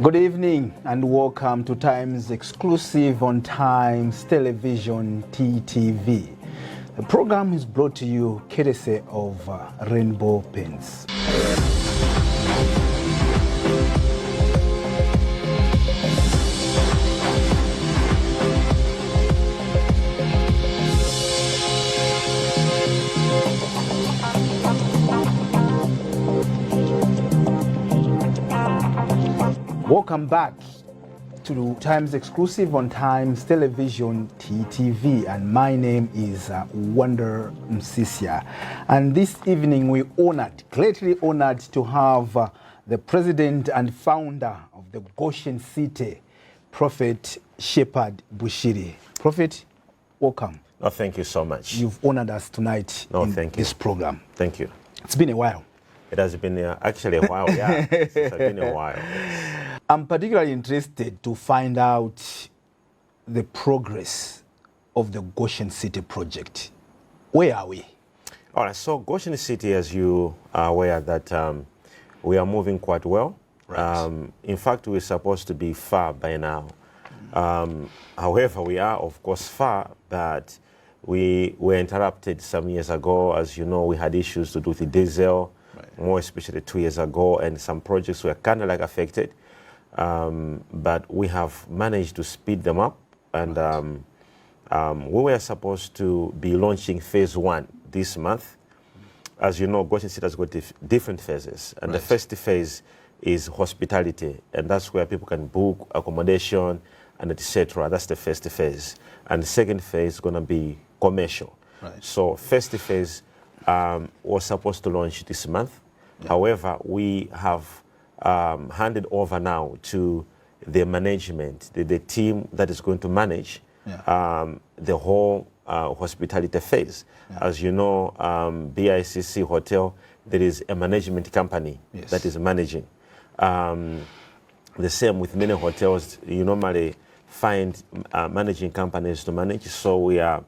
Good evening and welcome to Times Exclusive on Times Television TTV. The program is brought to you courtesy of Rainbow Paints. Welcome back to Times Exclusive on Times Television TTV, and my name is Wonder Msiska. And this evening we honored, greatly honored to have the president and founder of the Goshen City, Prophet Shepherd Bushiri. Prophet, welcome. No, thank you so much. You've honored us tonight No, in thank you. this program. Thank you. It's been a while. It has been actually a while, yeah. It's been a while. Yes. I'm particularly interested to find out the progress of the Goshen City project. Where are we? All right, so Goshen City, as you are aware, that we are moving quite well. Right. In fact, we're supposed to be far by now. However, we are, of course, far, but we were interrupted some years ago. As you know, we had issues to do with the diesel, Right. more especially 2 years ago, and some projects were kind of like affected. But we have managed to speed them up, and we were supposed to be launching phase one this month. As you know, Goshen City has got different phases, and the first phase is hospitality, and that's where people can book accommodation and etc. That's the first phase, and the second phase is going to be commercial. So first phase was supposed to launch this month. However, we have handed over now to the management, the team that is going to manage the whole hospitality phase. As you know, BICC Hotel, there is a management company that is managing. The same with many hotels, you normally find managing companies to manage. So we are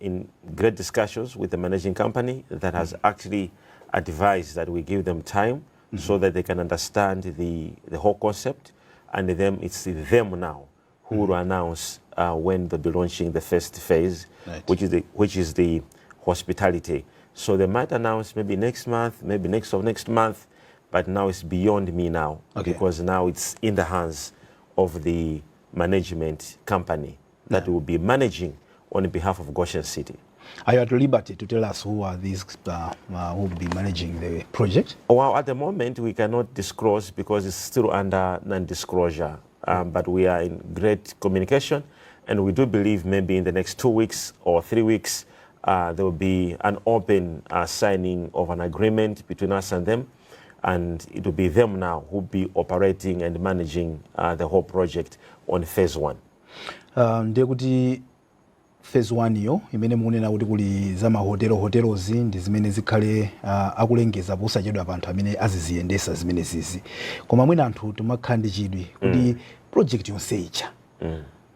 in great discussions with the managing company that has actually advised that we give them time so that they can understand the whole concept. And then it's them now who will announce when they'll be launching the first phase, which is the hospitality. So they might announce maybe next month, maybe next of next month, but now it's beyond me now because now it's in the hands of the management company that will be managing on behalf of Goshen City. Are you at liberty to tell us who are these who will be managing the project? Well, at the moment we cannot disclose because it's still under non-disclosure. But we are in great communication, and we do believe maybe in the next 2 weeks or 3 weeks there will be an open signing of an agreement between us and them, and it will be them now who will be operating and managing the whole project on phase one. Ndiye kuti phase 1 yo imene mukunena kuti kuli za mahotelo, hotelozi ndi zimene zikhale akulengeza posachedwa pa anthu amene aziziyendesa zimene zizi, koma mwina anthu timakhala ndi chidwi kuti project yonse ija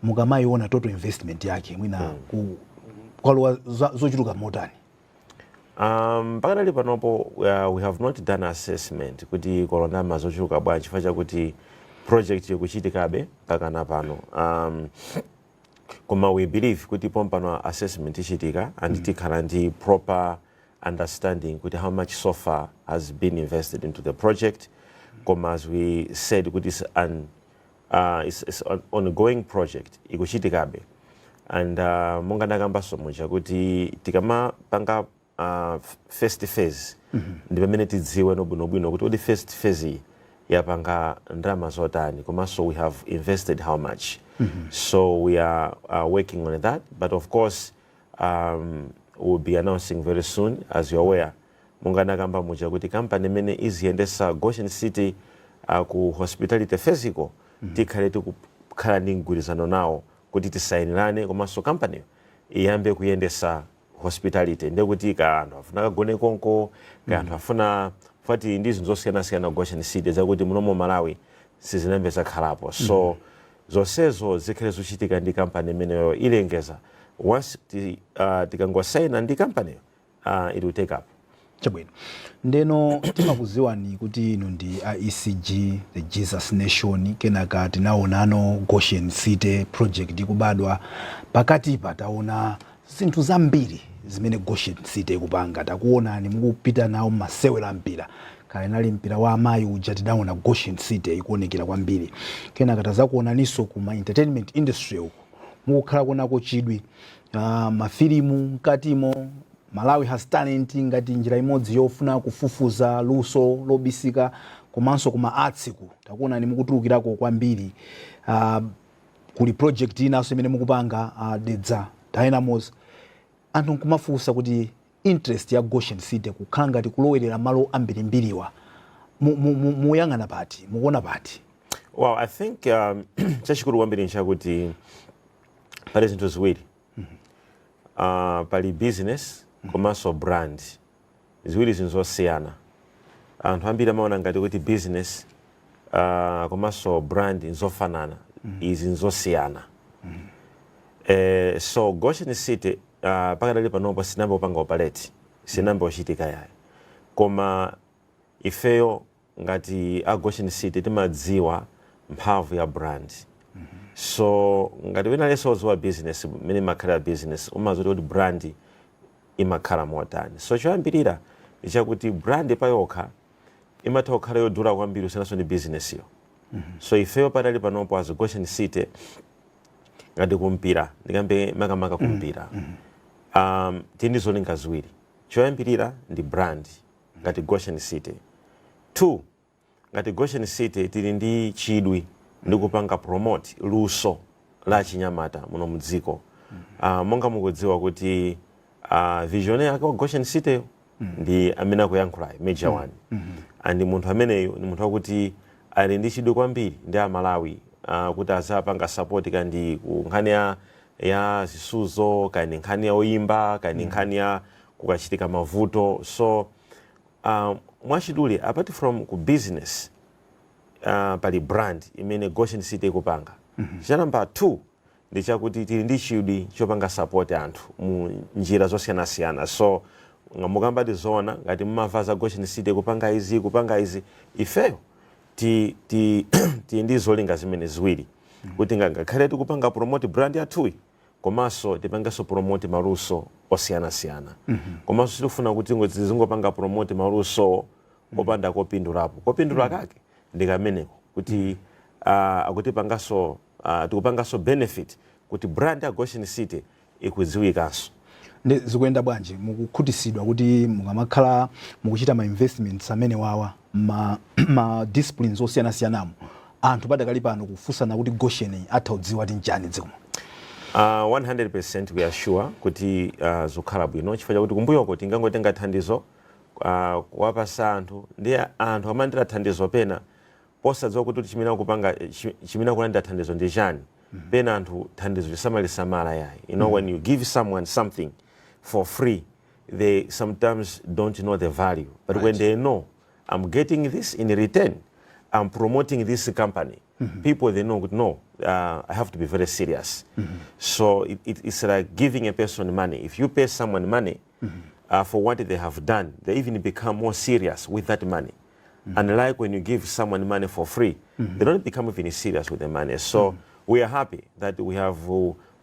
mukamayiona, total investment yake mwina kwalowa zochuluka motani? Pakadali panopo we have not done assessment kuti kolondama zochuluka bwanji, chifukwa chakuti project ikuchitikabe pakana pano. Koma we believe kuti pompano assessment ichitika and tikhala ndi proper understanding kuti how much so far has been invested into the project. Koma as we said kuti it's an ongoing project, ikuchitikabe, and monga ndakambanso muja kuti tikamapanga first phase ndi pamene tidziwe nobwinobwino kuti first phase iyi yapanga ndalama zotani, komanso we have invested how much. So we are working on that, but of course we'll be announcing very soon. As you're aware, monga ndakamba muja kuti kampani imene iziyendesa Goshen City ku hospitality phase ko, tikhale tikukhala ndi mgwirizano nawo kuti tisayinirane, komanso kampaniyo iyambe kuyendesa hospitality. Ndiye kuti ka anthu afuna kagone konko, ka anthu afuna fati ndi zinthu zosiyanasiyana ku Goshen City zakuti munomo Malawi sizinambe zakhalapo. So zonsezo zikhale zochitika ndi kampani imeneyo ilengeza. Once tikangosayina ndi kampaniyo, it will take up. Chabwino, ndeno timakuziwani kuti inu ndi a ECG, the Jesus Nation. Kenaka tinaonano Goshen City project ikubadwa. Pakatipa taona zinthu zambiri zimene Goshen City ikupanga. Takuonani mukupita nawo masewero a mpira, kale nali mpira wa amayi uja, tidaona Goshen City ikuonekera kwambiri. Kenaka tazakuonaninso kuma entertainment industry uko, mukukhala konako chidwi mafilimu mkatimo, Malawi Has Talent ngati njira imodzi yofuna kufufuza luso lobisika, komanso kuma arts ku takuonani mukutulukirako kwambiri. Kuli project inanso imene mukupanga, Dedza Dynamos. Anthu nkumafunsa kuti interest ya Goshen City kukhala ngati kulowerera malo ambirimbiriwa, muyang'ana pati, mukuona pati? Well, I think chachikulu kwambiri nchakuti pali zinthu ziwiri. Pali business komanso brand, ziwiri zinthu zosiyana. Anthu ambiri amaona ngati kuti business komanso brand nzofanana. Izi nzosiyana. So Goshen City pakadali panopo sinambe kupanga operate, sinambe kuchitika yayi, koma ifeyo ngati a Goshen City timadziwa mphamvu ya brand. So ngati wina aliyense wodziwa business, mmene imakhalira business, umadziwa kuti brand imakhala motani. So choyambirira chakuti brand payokha imatha kukhala yodula kwambiri usiyananso ndi business yo. So ifeyo padali panopo as Goshen City, ngati kumpira, ndikambe makamaka kumpira, tili ndi zolinga ziwiri. Choyambirira ndi brand ngati Goshen City. Two, ngati Goshen City tili ndi chidwi ndi kupanga promote luso la chinyamata muno mudziko. Monga mukudziwa kuti visionary ake wa Goshen City ndi amene akuyankhulayo, Major One, and munthu ameneyo ni munthu wakuti ali ndi chidwi kwambiri ndi Amalawi kuti azapanga support, kandi ku nkhani ya zisudzo, kandi nkhani ya oyimba, kandi nkhani ya kukachitika mavuto. So mwachidule, apart from ku business, pali brand imene Goshen City ikupanga. Cha number 2 ndi chakuti tili ndi chidwi chopanga support anthu mu njira zosiyanasiyana. So mukambati zoona, ngati mumamva za Goshen City kupanga izi, kupanga izi, ifeyo ti, ti, ti ndi zolinga zimene ziwiri, kuti ngakhale tikupanga promote brand yathuyi, komanso tipangenso promote maluso osiyanasiyana. Komanso sitifuna kuti zingopanga promote maluso opanda kopindulapo. Kopindula kake ndi kameneko kuti akutipanganso tikupanganso benefit kuti brand ya Goshen City ikudziwikanso. Ndi zikuyenda bwanji? Mukukhutisidwa kuti mukamakhala mukuchita ma investments amene wawa ma disciplines osiyanasiyanamo, anthu padakali pano kufunsana kuti Goshen atha kudziwa ti nchani dziko? 100% we are sure kuti zikukhala bwino, chifukwa chakuti kumbuyoko tingangotenga thandizo kuwapasa anthu, ndi anthu amalandira thandizo pena posadziwa kuti chimene akupanga, chimene akulandira thandizo ndi chani. Pena anthu thandizo lisamalisamala yayi. When you give someone something for free, they sometimes don't know the value, but when they know, "I'm getting this in return, I'm promoting this company," people, they know, "No, I have to be very serious." So it's like giving a person money. If you pay someone money for what they have done, they even become more serious with that money, unlike when you give someone money for free, they don't become even serious with the money. So we are happy that we have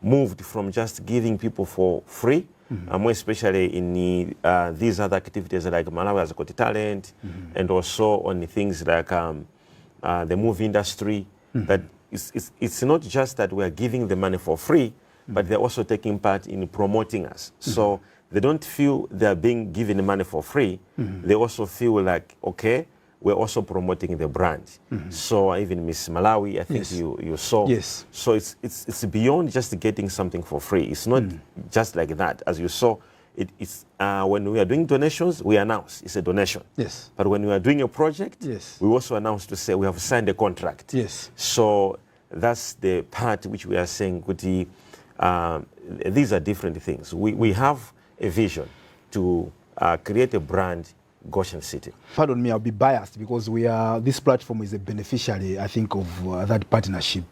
moved from just giving people for free, more especially in these other activities like Malawi Has Got Talent, and also on things like the movie industry. That it's not just that we are giving the money for free, but they're also taking part in promoting us. So they don't feel they are being given money for free. They also feel like, okay, we're also promoting the brand. So even Miss Malawi, I think you saw. So it's beyond just getting something for free. It's not just like that. As you saw, when we are doing donations, we announce it's a donation. But when we are doing a project, we also announce to say we have signed a contract. So that's the part which we are saying, kuti, these are different things. We have a vision to create a brand. Goshen City. Pardon me, I'll be biased because we are. This platform is a beneficiary, I think, of that partnership.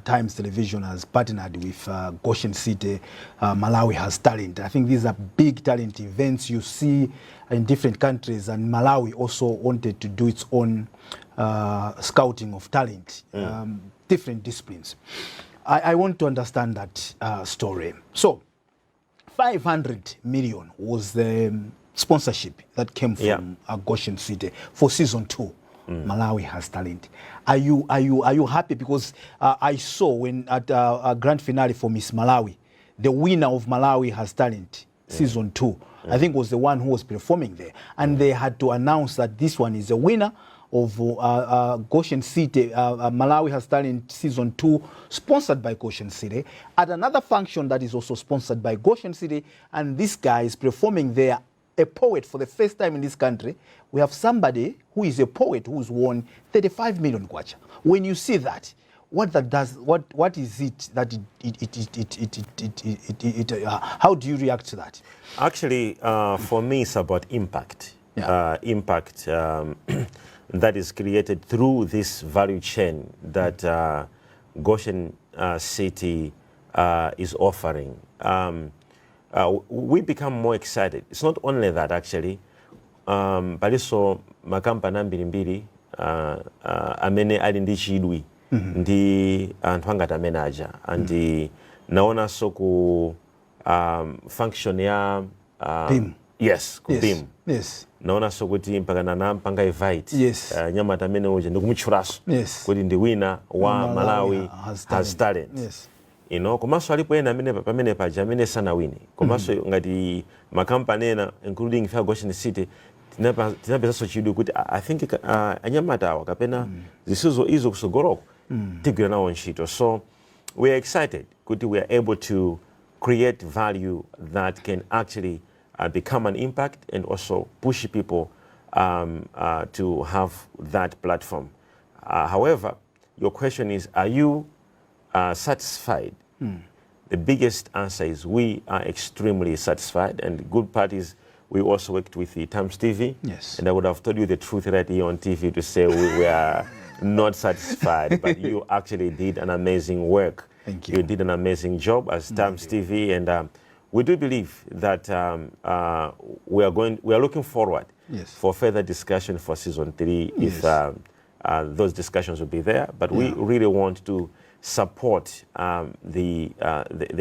Times Television has partnered with Goshen City. Malawi Has Talent. I think these are big talent events you see in different countries, and Malawi also wanted to do its own scouting of talent, different disciplines. I want to understand that story. So, 500 million was the sponsorship that came from Goshen City for season 2. Malawi Has Talent. Are you happy? Because I saw when at a grand finale for Miss Malawi, the winner of Malawi Has Talent season 2, I think, was the one who was performing there, and they had to announce that this one is a winner of Goshen City, Malawi Has Talent season 2, sponsored by Goshen City, at another function that is also sponsored by Goshen City, and this guy is performing there, a poet for the first time in this country. We have somebody who is a poet who's won 35 million kwacha. When you see that, what that does, what is it that it, how do you react to that? Actually, for me, it's about impact. Impact that is created through this value chain that Goshen City is offering. We become more excited. It's not only that, actually. Palinso makampani ambirimbiri amene ali ndi chidwi ndi anthu angati amene aja, and naonanso ku function ya BEAM. Yes, ku BEAM. Naonanso kuti mpaka nampanga invite nyamata amene uja ndikumutchulanso kuti ndi wina wa Malawi Malawi Has Has Talent. Komanso alipo ena amene pamene paja amene sanawine, komanso ngati makampani ena, including ife Goshen City, tinapezanso chidwi kuti I think anyamata awa kapena zisudzo izo kusogoloko tigwira nawo ntchito. So we are excited kuti we are able to create value that can actually become an impact and also push people to have that platform. However, your question is, are you satisfied? The biggest answer is we are extremely satisfied. And the good part is we also worked with the Times TV. And I would have told you the truth right here on TV to say we were not satisfied, but you actually did an amazing work. Thank you. You did an amazing job as Times TV, and we do believe that we are looking forward for further discussion for season 3 if those discussions will be there. But we really want to support the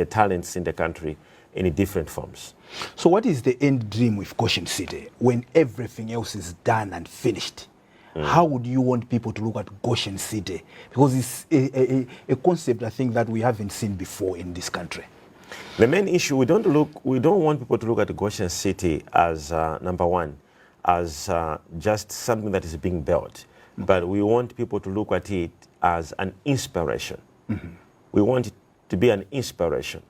talents in the country in different forms. So, what is the end dream with Goshen City when everything else is done and finished? How would you want people to look at Goshen City? Because it's a concept, I think, that we haven't seen before in this country. The main issue, we don't want people to look at Goshen City as number one, as just something that is being built, but we want people to look at it as an inspiration. We want it to be an inspiration.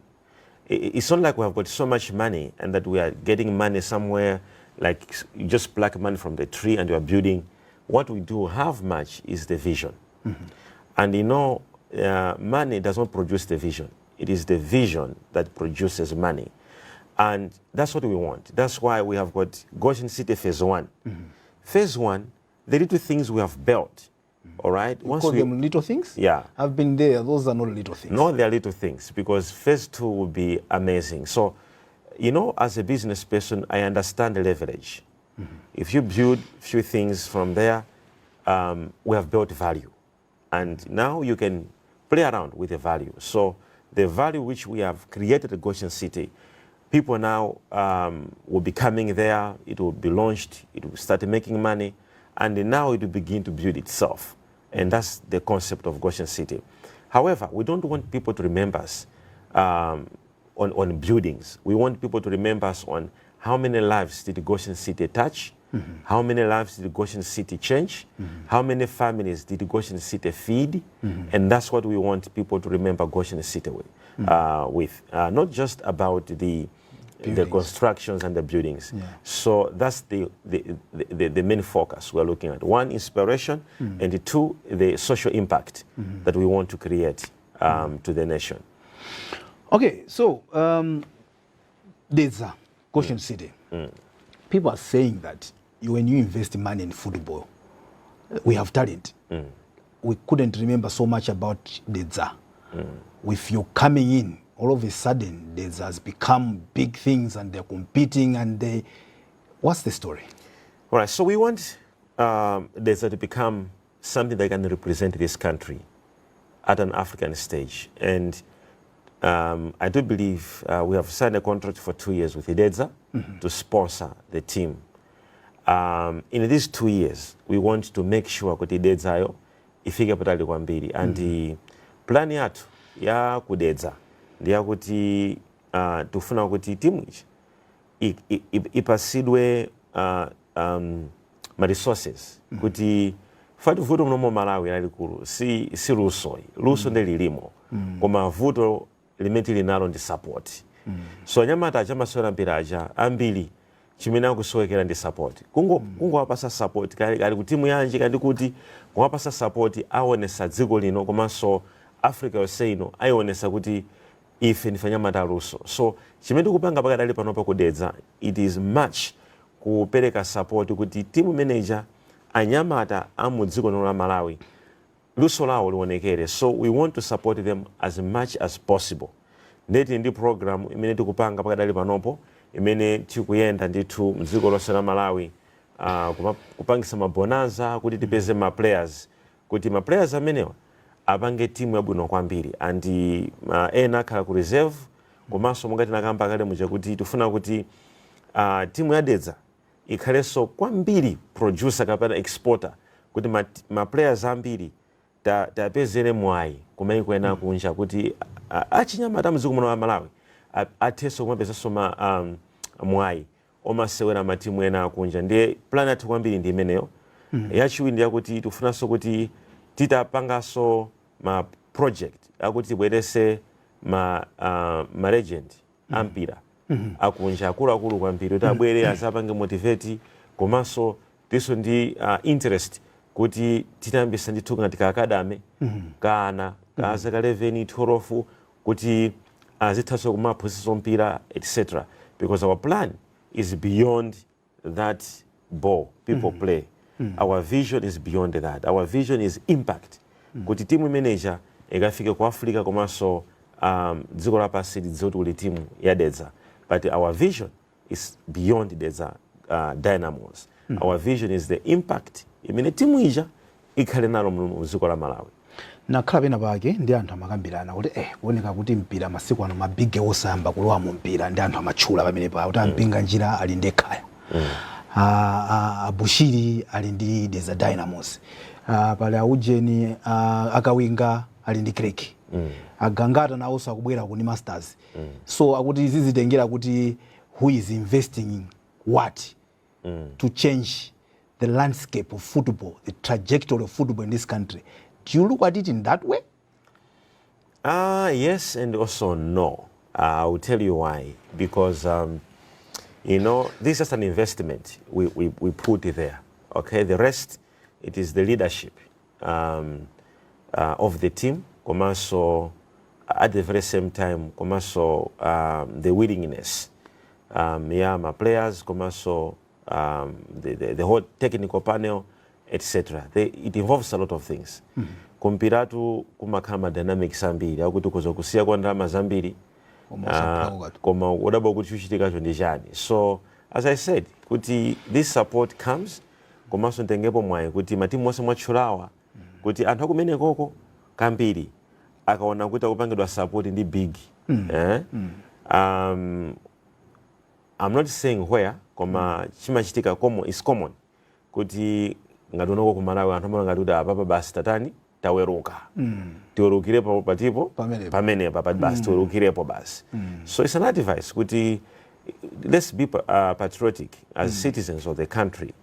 It's not like we have got so much money and that we are getting money somewhere, like you just pluck money from the tree and you are building. What we do have much is the vision. And money does not produce the vision. It is the vision that produces money. And that's what we want. That's why we have got Goshen City Phase 1. Phase 1, the little things we have built, all right? You call them little things? Yeah. I've been there. Those are not little things. No, they are little things, because phase 2 will be amazing. So, as a business person, I understand the leverage. If you build few things from there, we have built value. And now you can play around with the value. So the value which we have created at Goshen City, people now will be coming there, it will be launched, it will start making money, and now it will begin to build itself. And that's the concept of Goshen City. However, we don't want people to remember us on buildings. We want people to remember us on how many lives did Goshen City touch, how many lives did Goshen City change, how many families did Goshen City feed, and that's what we want people to remember Goshen City with. Not just about the Buildings. Constructions and the buildings. So that's the main focus we're looking at. One, inspiration, and the two, the social impact that we want to create to the nation. Okay, so Dedza, Goshen City. People are saying that when you invest money in football, we have talent. We couldn't remember so much about Dedza. With you coming in, all of a sudden, Dedza has become big things and they're competing and they. What's the story? All right, so we want Dedza to become something that can represent this country at an African stage. And I do believe we have signed a contract for 2 years with Dedza to sponsor the team. In these 2 years, we want to make sure kuti Dedzayo ifike patali kwambiri, and plan yathu ya ku Dedza ndi yakuti tikufuna kuti timu ichi ipasidwe ma resources kuti fati vuto munomo Malawi lalikulu si luso. Luso ndi lilimo, koma vuto limene tili nalo ndi support. So anyamata aja amasewera mpira aja ambiri chimene akusowekera ndi support. Kungowapasa support, kali ku timu yanji kandi kuti kungowapasa support, aonesa dziko lino komanso Africa yonse ino ayionesa kuti ife ndife anyamata aluso. So chimene tikupanga pakadali panopa ku Dedza, it is much kupereka support kuti team manager, anyamata a mu dziko lino la Malawi, luso lawo lionekere. So we want to support them as much as possible. Ndeti ndi program imene tikupanga pakadali panopo imene tikuyenda ndithu mdziko lonse la Malawi, kupangisa mabonanza kuti tipeze ma players, kuti ma players amenewa apange timu yabwino kwambiri, and ena akhala ku reserve. Komanso monga tinakamba kale muja kuti tifuna kuti timu ya Dedza ikhalenso kwambiri producer kapena exporter, kuti ma players ambiri tapezere mwayi kumaiko ena kunja, kuti achinyamata mdziko muno la Malawi athenso kumapezanso mwayi omasewera matimu ena akunja. Ndiye plan yathu kwambiri ndi imeneyo. Yachiwiri ndi yakuti tikufunanso kuti titapanganso ma project akuti tibwerese ma legend ampira akunja, akuluakulu kwambiri, kuti abwere azapange motivate. Komanso tiso ndi interest kuti titayambisa ndithu ngati ka academy kana ka zaka 11, 12, kuti azithanso kumaphunzitsa mpira, etc, because our plan is beyond that ball people play. Our vision is beyond that. Our vision is impact, kuti timu imeneja ikafike ku Africa komanso dziko lapansi lidziwe kuti kuli timu ya Dedza. But our vision is beyond Dedza Dynamos. Our vision is the impact imene timu ija ikhale nalo mu dziko la Malawi. Nakhala pena pake ndi anthu amakambirana kuti kuoneka kuti mpira masiku ano ma big osayamba kulowa mu mpira, ndi anthu amatchula pamene pa kuti ampinga njira ali ndi Ekhaya, Abushiri ali ndi Dedza Dynamos, pali aujeni akawinga ali ndi Creck, agangata nawonso akubwera ku Masters. So akuti zizitengera kuti who is investing what to change the landscape of football, the trajectory of football in this country. Do you look at it in that way? Yes, and also no. I will tell you why. Because, this is just an investment we put it there. Okay, the rest, it is the leadership of the team, komanso at the very same time, komanso the willingness ya ma players, komanso the whole technical panel, etc. It involves a lot of things. Kumpiratu kumakhala ma dynamics ambiri akuti kuza kusiya kwa ndalama zambiri, Koma usaphauka tu. Koma udabwa kuti chikuchitikacho ndi chani. So as I said kuti this support comes, komanso ntengepo mwayi kuti matimu onse mwatchulawa, kuti anthu akumenekoko kambiri akaona kuti akupangidwa support ndi big, eh? I'm not saying where, koma chimachitika common, is common kuti ngati unoko ku Malawi anthu amaona ngati kuti apapa basi tatani, taweruka, tiwerukirepo patipo. Pamenepo. Pamenepa pati basi tiwerukirepo basi. So it's an advice kuti let's be patriotic as citizens of the country.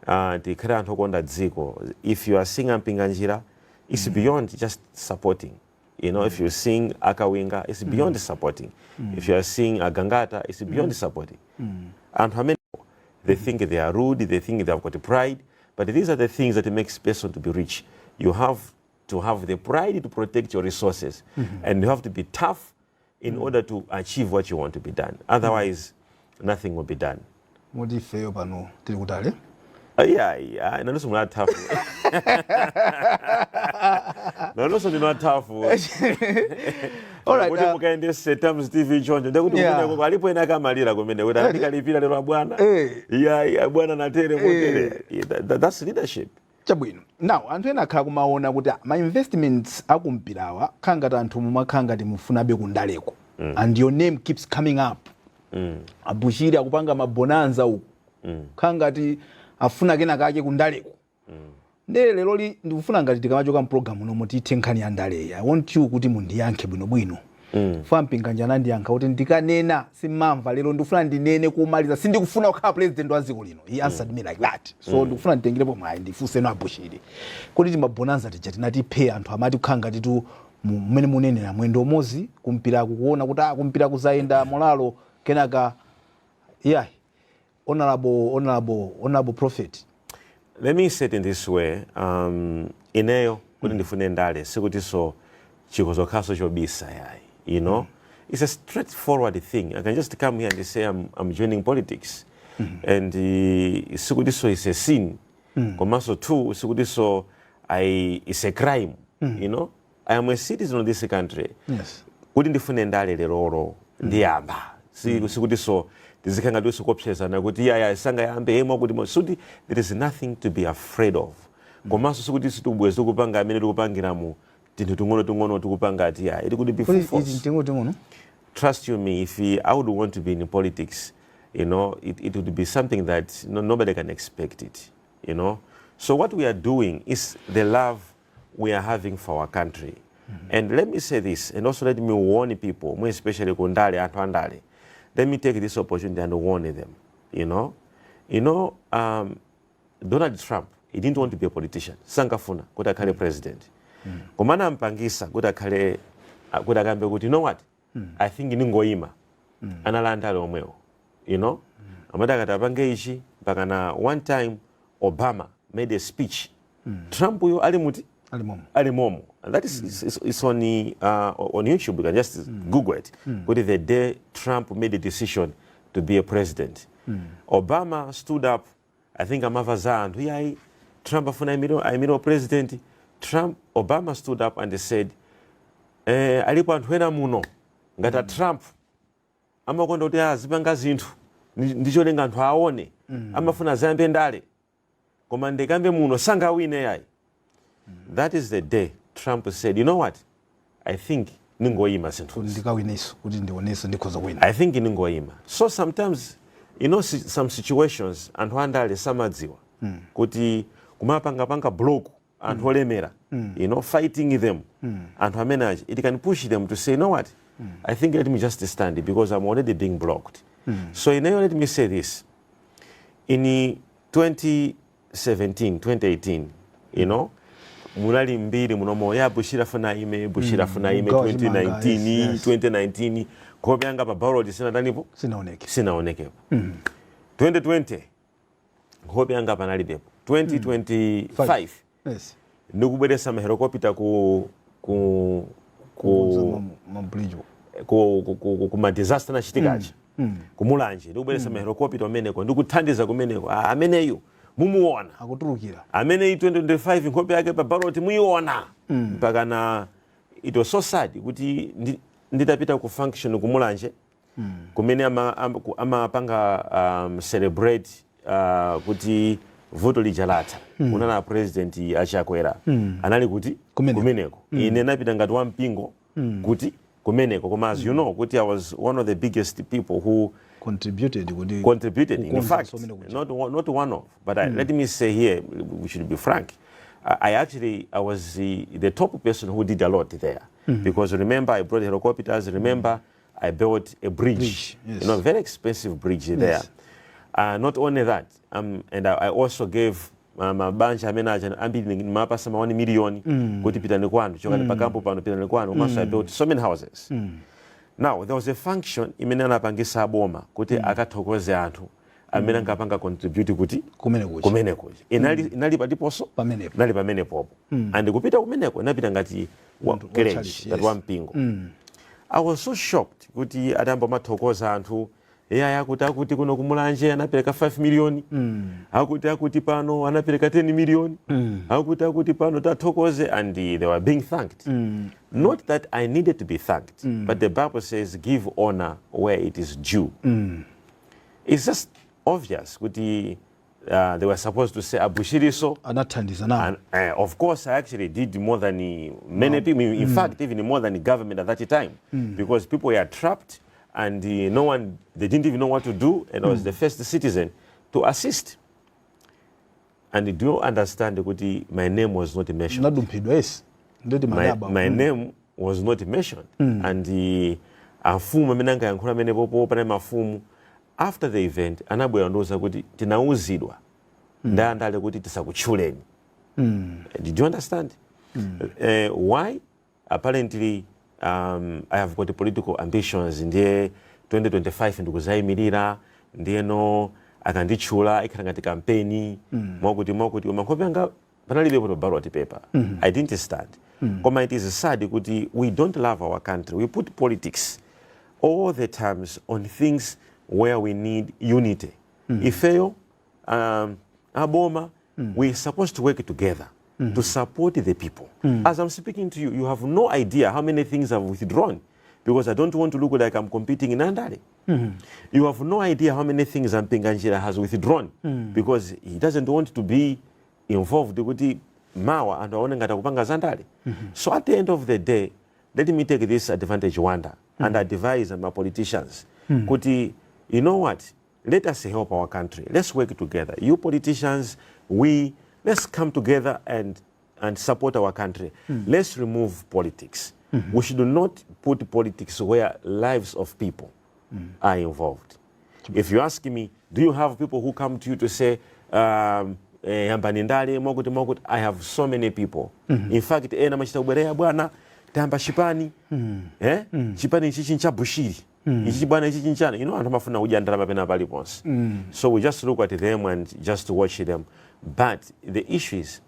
Tikhale anthu okonda dziko. If you are seeing ampinganjira, it's beyond just supporting. If you're seeing akawinga, it's beyond supporting. If you are seeing agangata, it's beyond supporting. Anthu amene they think they are rude, they think they have got pride, but these are the things that makes person to be rich. You have to have the pride to protect your resources, and you have to be tough in order to achieve what you want to be done. Otherwise, nothing will be done. Moti ifeyo pano tili kutali. Iya, nanonso muli athafu, nanonso ndinu athafu. Alright, Kuti mukaendese Times TV choncho, ndekuti kumeneko alipo ena akamalira kumene kuti andikalipira lero abwana. Iya, bwana natere motere. Yeah, that's leadership. Chabwino. Now anthu ena akhala kumaona kuti ma investments akumpirawa khangati anthu mumakhala ngati mufunabe kundaleko, and your name keeps coming up. Abushiri akupanga mabonanza uku, khangati afuna kena kake kundaleko. Ndere leroli ndikufuna ngati tikamachoka mpulogalamu nomwe tithe nkhani ya ndaleyi, I want you kuti mundiyankhe bwinobwino. Fa Mpinganja anandiyankha kuti ndikanena simmamva. Lero ndikufuna ndinene kumaliza, sindikufuna kukhala president wa dziko lino. He answered me like that. So ndikufuna nditengerepo mwayi ndifunseno Abushiri kuti timabonanza tija tinati phe, anthu amati kukhala ngati tu mmene munenera mwendo umodzi kumpiraku, kuona kuti kumpira kuzayenda molalo, kenaka yeah, honorable, honorable, honorable prophet. Let me say it in this way. Ineyo kuti ndifune ndale sikutinso chikozokhaso chobisa yayi. It's a straightforward thing. I can just come here and say I'm joining politics. And sikutinso it's a sin. Komanso two, sikutinso it's a crime. I am a citizen of this country. Kuti ndifune ndale lerolo ndiyamba. Sikutinso tizikhala ngati tikupsezana kuti iya sangayambe yemwe kuti sikuti there is nothing to be afraid of. Komanso sikuti situbwezi tikupanga amene tikupangiramu tinthu ting'ono ting'ono tikupanga ati ya it could be full Kuti force. Ichi mtengo ting'ono. Trust you me, if I would want to be in politics, it would be something that nobody can expect it. So what we are doing is the love we are having for our country. And let me say this, and also let me warn people, more especially kundale, anthu andale. Let me take this opportunity and warn them. Donald Trump, he didn't want to be a politician. Sankafuna kuti akhale president. Koma anampangisa kuti akhale, kuti akambe kuti, "You know what? I think ningoyima." Anali andale omwewo. Amati akati apange ichi mpaka na one time Obama made a speech. Trump uyo ali muti? Ali momo. Ali momo. And that is it's on YouTube. You can just Google it. Kuti the day Trump made a decision to be a president. Obama stood up, I think amava za anthu iyayi Trump afuna ayimire president. Trump Obama stood up and said, "Alipo anthu ena muno ngati a Trump amakonda kuti azipanga zinthu ndicholinga anthu aone, amafuna azayambe ndale, koma ndikambe muno sangawine yayi." That is the day Trump said, "You know what? I think ningoyima zinthu." Kuti ndikawinenso, kuti ndionenso ndikhoza kuwina. I think ningoyima. So sometimes, some situations anthu andale samadziwa kuti kumapangapanga block anthu olemera, fighting them, anthu amene aja, it can push them to say, "You know what? I think let me just stand because I'm already being blocked." So ineyo, let me say this, in 2017, 2018, munali mbiri munomo ya Bushiri afuna ime, Bushiri afuna ime. Kugawa chimanga. 2019. 2019 nkhope yanga pa ballot sinatanipo? Sinaoneke. Sinaonekepo. 2020 nkhope yanga panalibepo. 2025 ndikubweretsa mahelikopita ku Mabridge. ku ma disaster nachitikachi kumulanje, ndikubweretsa mahelikopita kumeneko, ndikuthandiza kumeneko. Ah, ameneyu mumuona. Akutulukira. Amene 2025 nkhope yake pa ballot muiona. Mpaka na it was so sad kuti nditapita ku function kumulanje kumene amapanga celebrate kuti vuto lija latha, kunana president Achakwera anali kuti Kumeneko. Kumeneko. Ine napita ngati wampingo kuti kumeneko, koma as you know kuti I was one of the biggest people who contributed kuti contributed. In kukonza fact, somene kuja. not one of, but let me say here, we should be frank. I actually I was the top person who did a lot there because remember I brought helicopters. Remember I built a bridge, Bridge, yes. Very expensive bridge there. Not only that, and I also gave mabanja amene aja ambiri mapasa ma 1 million kuti pitani kwanu, chokani pakampo pano, pitani kwanu. Komanso I built so many houses. Now there was a function imene anapangisa aboma kuti akathokoze anthu amene ankapanga contribute kuti kumene kuja. Kumene kuja inali patiponso. Pamenepo. Inali pamenepopo, and kupita kumeneko inapita ngati wa Munthu wa clergy, church, ngati wa mpingo. I was so shocked kuti atamba mathokoza anthu. Iye akuti kuno kumulanje anapereka 5 million, akuti pano anapereka 10 million, akuti pano tathokoze, and they were being thanked. Not that I needed to be thanked, but the Bible says give honor where it is due. It's just obvious kuti they were supposed to say abushiriso anathandiza nawo. And of course, I actually did more than many people. In fact, even more than the government at that time, because people were trapped and no one, they didn't even know what to do. And I was the first citizen to assist. And do you understand kuti my name was not mentioned? Nadumphidwa, yes, ndeti My, madaba. My name was not mentioned. And afumu amene ankayankhula amene popo panali mafumu, after the event anabwera ndiuza kuti tinauzidwa ndandale kuti tisakutchuleni. Did you understand? Why? Apparently, I have got political ambitions. Ndiye 2025 ndikuzayimirira, ndiyeno akanditchula ikhala ngati kampeni, mwakuti mwakuti, koma nkhope yanga panalibe pa ballot paper. I didn't stand. Koma it is sad kuti we don't love our country. We put politics all the times on things where we need unity. Ifeyo aboma, we're supposed to work together to support the people. As I'm speaking to you, you have no idea how many things I've withdrawn because I don't want to look like I'm competing in andale. You have no idea how many things Mpinganjira has withdrawn because he doesn't want to be involved kuti mawa anthu aone ngati akupanga zandale. So at the end of the day, let me take this advantage, Wanda, and advise my politicians kuti, you know what, let us help our country. Let's work together. You politicians, we let's come together and support our country. Let's remove politics. We should not put politics where lives of people are involved. If you ask me, do you have people who come to you to say, yambani ndale, mwakuti mwakuti? I have so many people. In fact, ena amachita kubwerera, bwana, tayamba chipani, eh? Chipani ichichi ncha Bushiri, ichichi bwana, ichichi nchana. Anthu amafuna kudya ndalama pena paliponse. So we just look at them and just watch them. But the issue is,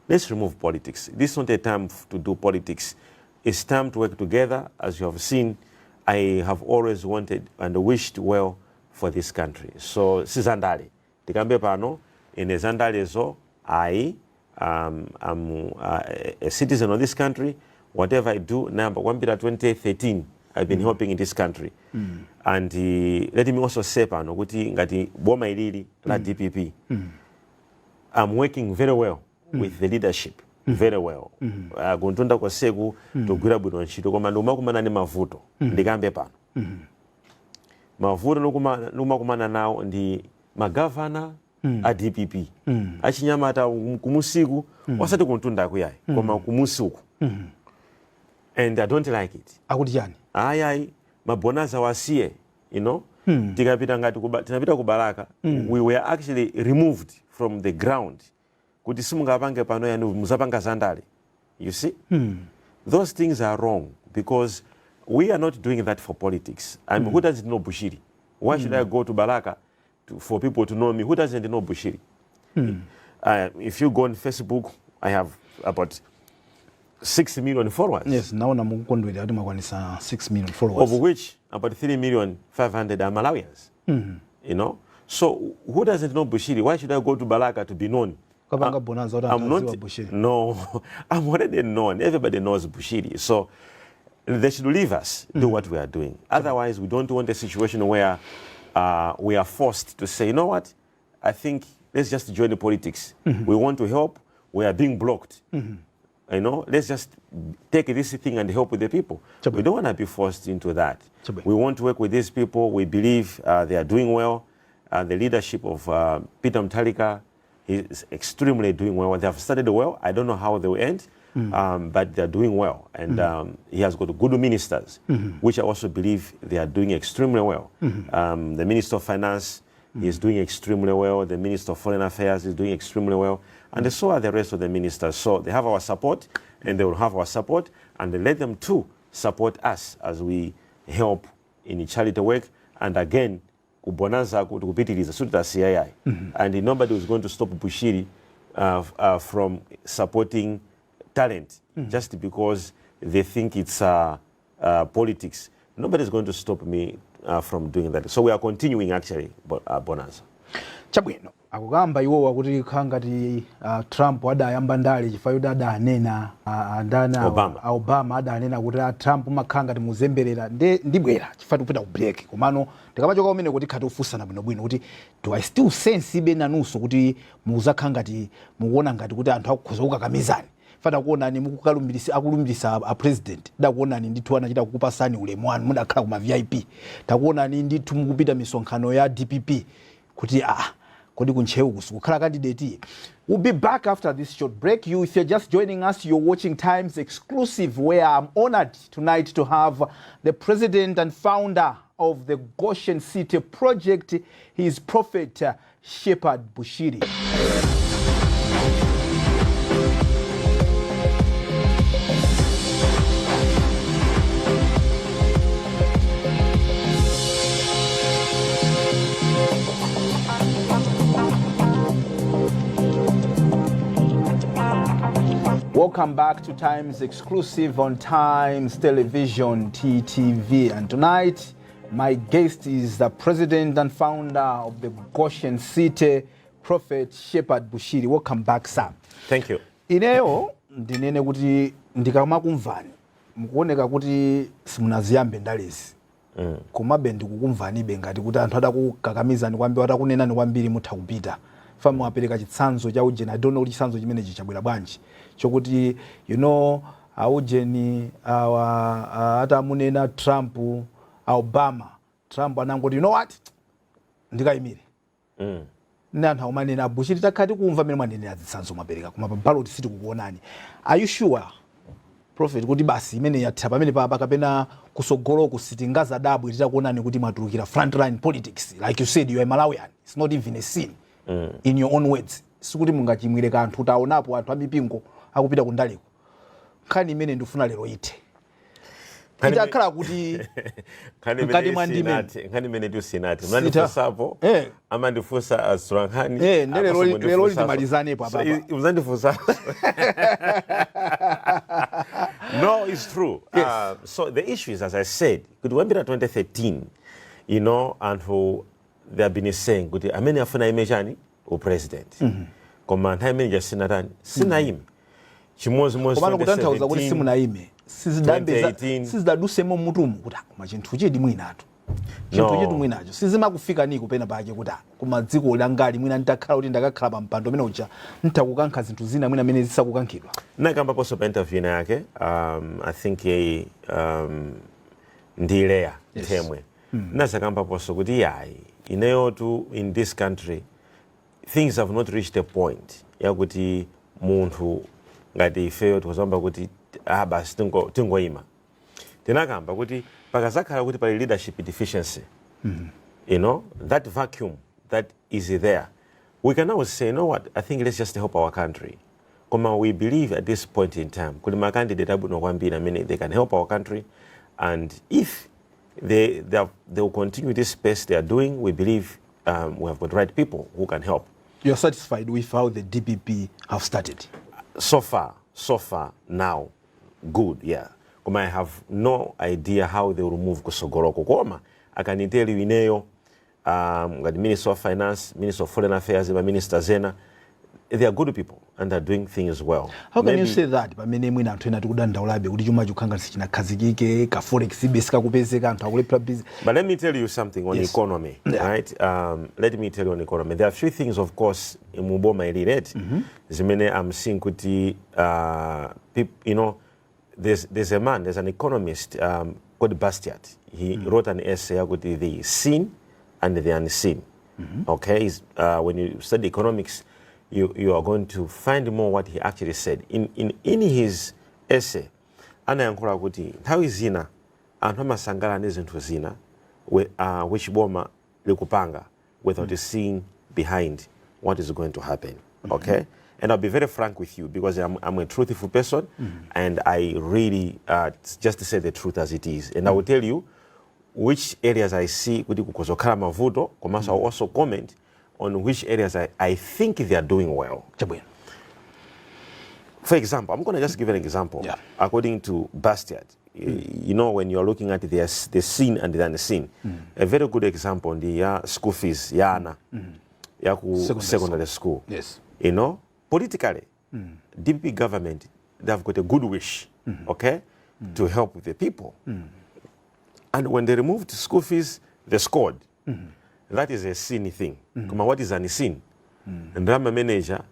let's remove politics. This is not a time to do politics. It's time to work together. As you have seen, I have always wanted and wished well for this country. So, sizandale. Tikambe pano, ine zandalezo, I'm a citizen of this country. Whatever I do, number one, 2013, I've been helping in this country. And let me also say pano, kuti ngati boma ilili la DPP, I'm working very well with the leadership, very well. Kuntunda konseku togwira bwino ntchito, koma ndikumakumana ndi mavuto. Ndikambe pano, mavuto ndikumakumana nawo ndi magavana a DPP achinyamata kumusiku, osati kuntunda kuyayi, koma kumusiku, and I don't like it. Akuti chani? Ayayi, mabonanza wasiye. Tikapita ngati tinapita ku Balaka, we were actually removed from the ground kuti simungapange pano, yani muzapanga zandale. You see, those things are wrong because we are not doing that for politics. I mean, who doesn't know Bushiri? Why should I go to Balaka for people to know me? Who doesn't know Bushiri? If you go on Facebook, I have about 6 million followers, Yes, naona mukukondwerera kuti mwakwanisa 6 million followers. Of which about 3 million 500 are Malawians. So who doesn't know Bushiri? Why should I go to Balaka to be known? Kapanga bonanza kuti I'm anthu not. aziwa Bushiri. No, I'm already known. Everybody knows Bushiri. So they should leave us do what we are doing. Otherwise, we don't want a situation where we are forced to say, "You know what? I think let's just join the politics. We want to help. We are being blocked. Let's just take this thing and help with the people." Chabwino. We don't want to be forced into that. Chabwino. We want to work with these people. We believe they are doing well. The leadership of Peter Mutharika is extremely doing well. They have started well. I don't know how they will end, but they are doing well. And he has got good ministers, which I also believe they are doing extremely well. The Minister of Finance is doing extremely well. The Minister of Foreign Affairs is doing extremely well. And so are the rest of the ministers. So they have our support, and they will have our support, and let them too support us as we help in charity work. And again, kubonanza kuti kupitiriza sutitasiya, and nobody is going to stop Bushiri from supporting talent just because they think it's politics. Nobody is going to stop me. from doing that. So we are continuing actually, Bonanza. Chabwino, akukamba iwowa kuti khala ngati Trump adayamba ndale chifukwa choti adanena andani awa, Obama. a Obama adanena kuti a Trump makhala ngati muzemberera. Nde ndibwera chifukwa tikupita ku break, komano tikamachoka kumene kuti khati ufunsana bwinobwino kuti do I still sense ibe nanunso kuti muzakhala ngati mukuona ngati kuti anthu akukhoza kukakamizani fata kuonani mukukalumbirisa akulumbirisa a president, dakuonani ndithu anachita kukupasani ulemu wanu, mudakhala kuma VIP, takuonani ndithu mukupita misonkhano ya DPP kuti kodi kuntcheu kukhala candidate. We'll be back after this short break. You, if you're just joining us, you're watching Times Exclusive, where I'm honored tonight to have the president and founder of the Goshen City Project. He is Prophet Shepherd Bushiri. Welcome back to Times Exclusive on Times Television, TTV. And tonight, my guest is the president and founder of the Goshen City, Prophet Shepherd Bushiri. Welcome back, sir. Thank you. Ineyo ndinene kuti ndikamakumvani mukuoneka kuti simunaziyambe ndalezi, komabe ndikukumvanibe ngati kuti anthu adakukakamizani kwambiri, atakunenani kwambiri, mutha kupita fa mwapereka chitsanzo cha ujeni. I don't know kuti chitsanzo chimenechi chabwera bwanji, chokuti aujeni awa atamunena Trump a Obama, Trump anangoti, "You know what, ndikayimire." Ne anthu akumanena, "Abushiri, takhala tikumva mmene mwanenera zitsanzo mwapereka, koma pa ballot sitikukuonani." Are you sure, Prophet, kuti basi imene yatha pamene papa, kapena kusogoloku sitingazadabwe titakuonani kuti mwatulukira frontline politics? Like you said, you are a Malawian, it's not even a sin in your own words. Sikuti mungachimwire kanthu, taonapo anthu amipingo akupita kundaleko. Nkhani imene ndifuna lero ithe itakhala kuti Nkhani mkati imene mwa ndime. Nkhani imene tiusinati mnandifunsapo. Amandifunsa asulankhani. Nde lero timalizanepo apapa. Uzandifunsa. No, it's true. So the issue is, as I said, kuti kuyambira 2013, anthu they have been saying kuti amene afuna ime chani upresident, koma nthawi imene jasinatani sinayime chimodzimodzi. Komano kutanthauza kuti 2017, simunayime 2018. Sizidadusemo mutumu kuti koma chinthu chidi mwinatu chinthu No. chitu mwinacho sizimakufikani kupena pake kuti koma dziko langali mwina nditakhala kuti ndakakhala pa mpando umene uja ntakukankha zinthu zina mwina amene zisakukankhidwa? Nakambaponso pa interview ina yake, I think ndi Leya Nthemwe. Nazakambaponso kuti yayi, ineyotu in this country things have not reached a point yakuti munthu ngati ifeyo tikuzamba kuti basi tingoyima. Tinakamba kuti pakazakhala kuti pali leadership deficiency, that vacuum that is there, we can always say, "You know what, I think let's just help our country." Koma we believe at this point in time kuti ma candidate abwino kwambiri amene they can help our country, and if they will continue this pace they are doing, we believe we have got the right people who can help. You're satisfied with how the DPP have started? So far, so far now, good, yeah. Koma I have no idea how they will move kusogoloko. Koma I can tell you ineyo, ngati Minister of Finance, Minister of Foreign Affairs, ma ministers ena, they are good people and they're doing things well. How can you Maybe- say that pamene mwina anthu ena tikudandaulabe kuti chuma chikukhanga sichinakhazikike, ka forex ibe sikakupezeka, anthu akulephera busy? But let me tell you something on economy, right? Let me tell you on economy. There are few things, of course, muboma ilirate. Zimene I'm seeing kuti, there's a man, there's an economist called Bastiat. He wrote an essay about the seen and the unseen. Okay, when you study economics, you are going to find more what he actually said. In his essay, anayankhula kuti nthawi zina anthu amasangalala ndi zinthu zina which boma likupanga without seeing behind what is going to happen. Okay? And I'll be very frank with you because I'm a truthful person and I really just to say the truth as it is. And I will tell you which areas I see kuti kukozokhala mavuto, komanso I'll also comment on which areas I think they are doing well. Chabwino. For example, I'm going to just give an example. According to Bastiat, When you're looking at the seen and the unseen. A very good example ndi ya school fees ya ana ya ku Secondary. Secondary school. Politically, DPP government, they have got a good wish, okay, to help the people. And when they removed school fees, they scored. That is a seen thing. Koma what is unseen? Ndalama manager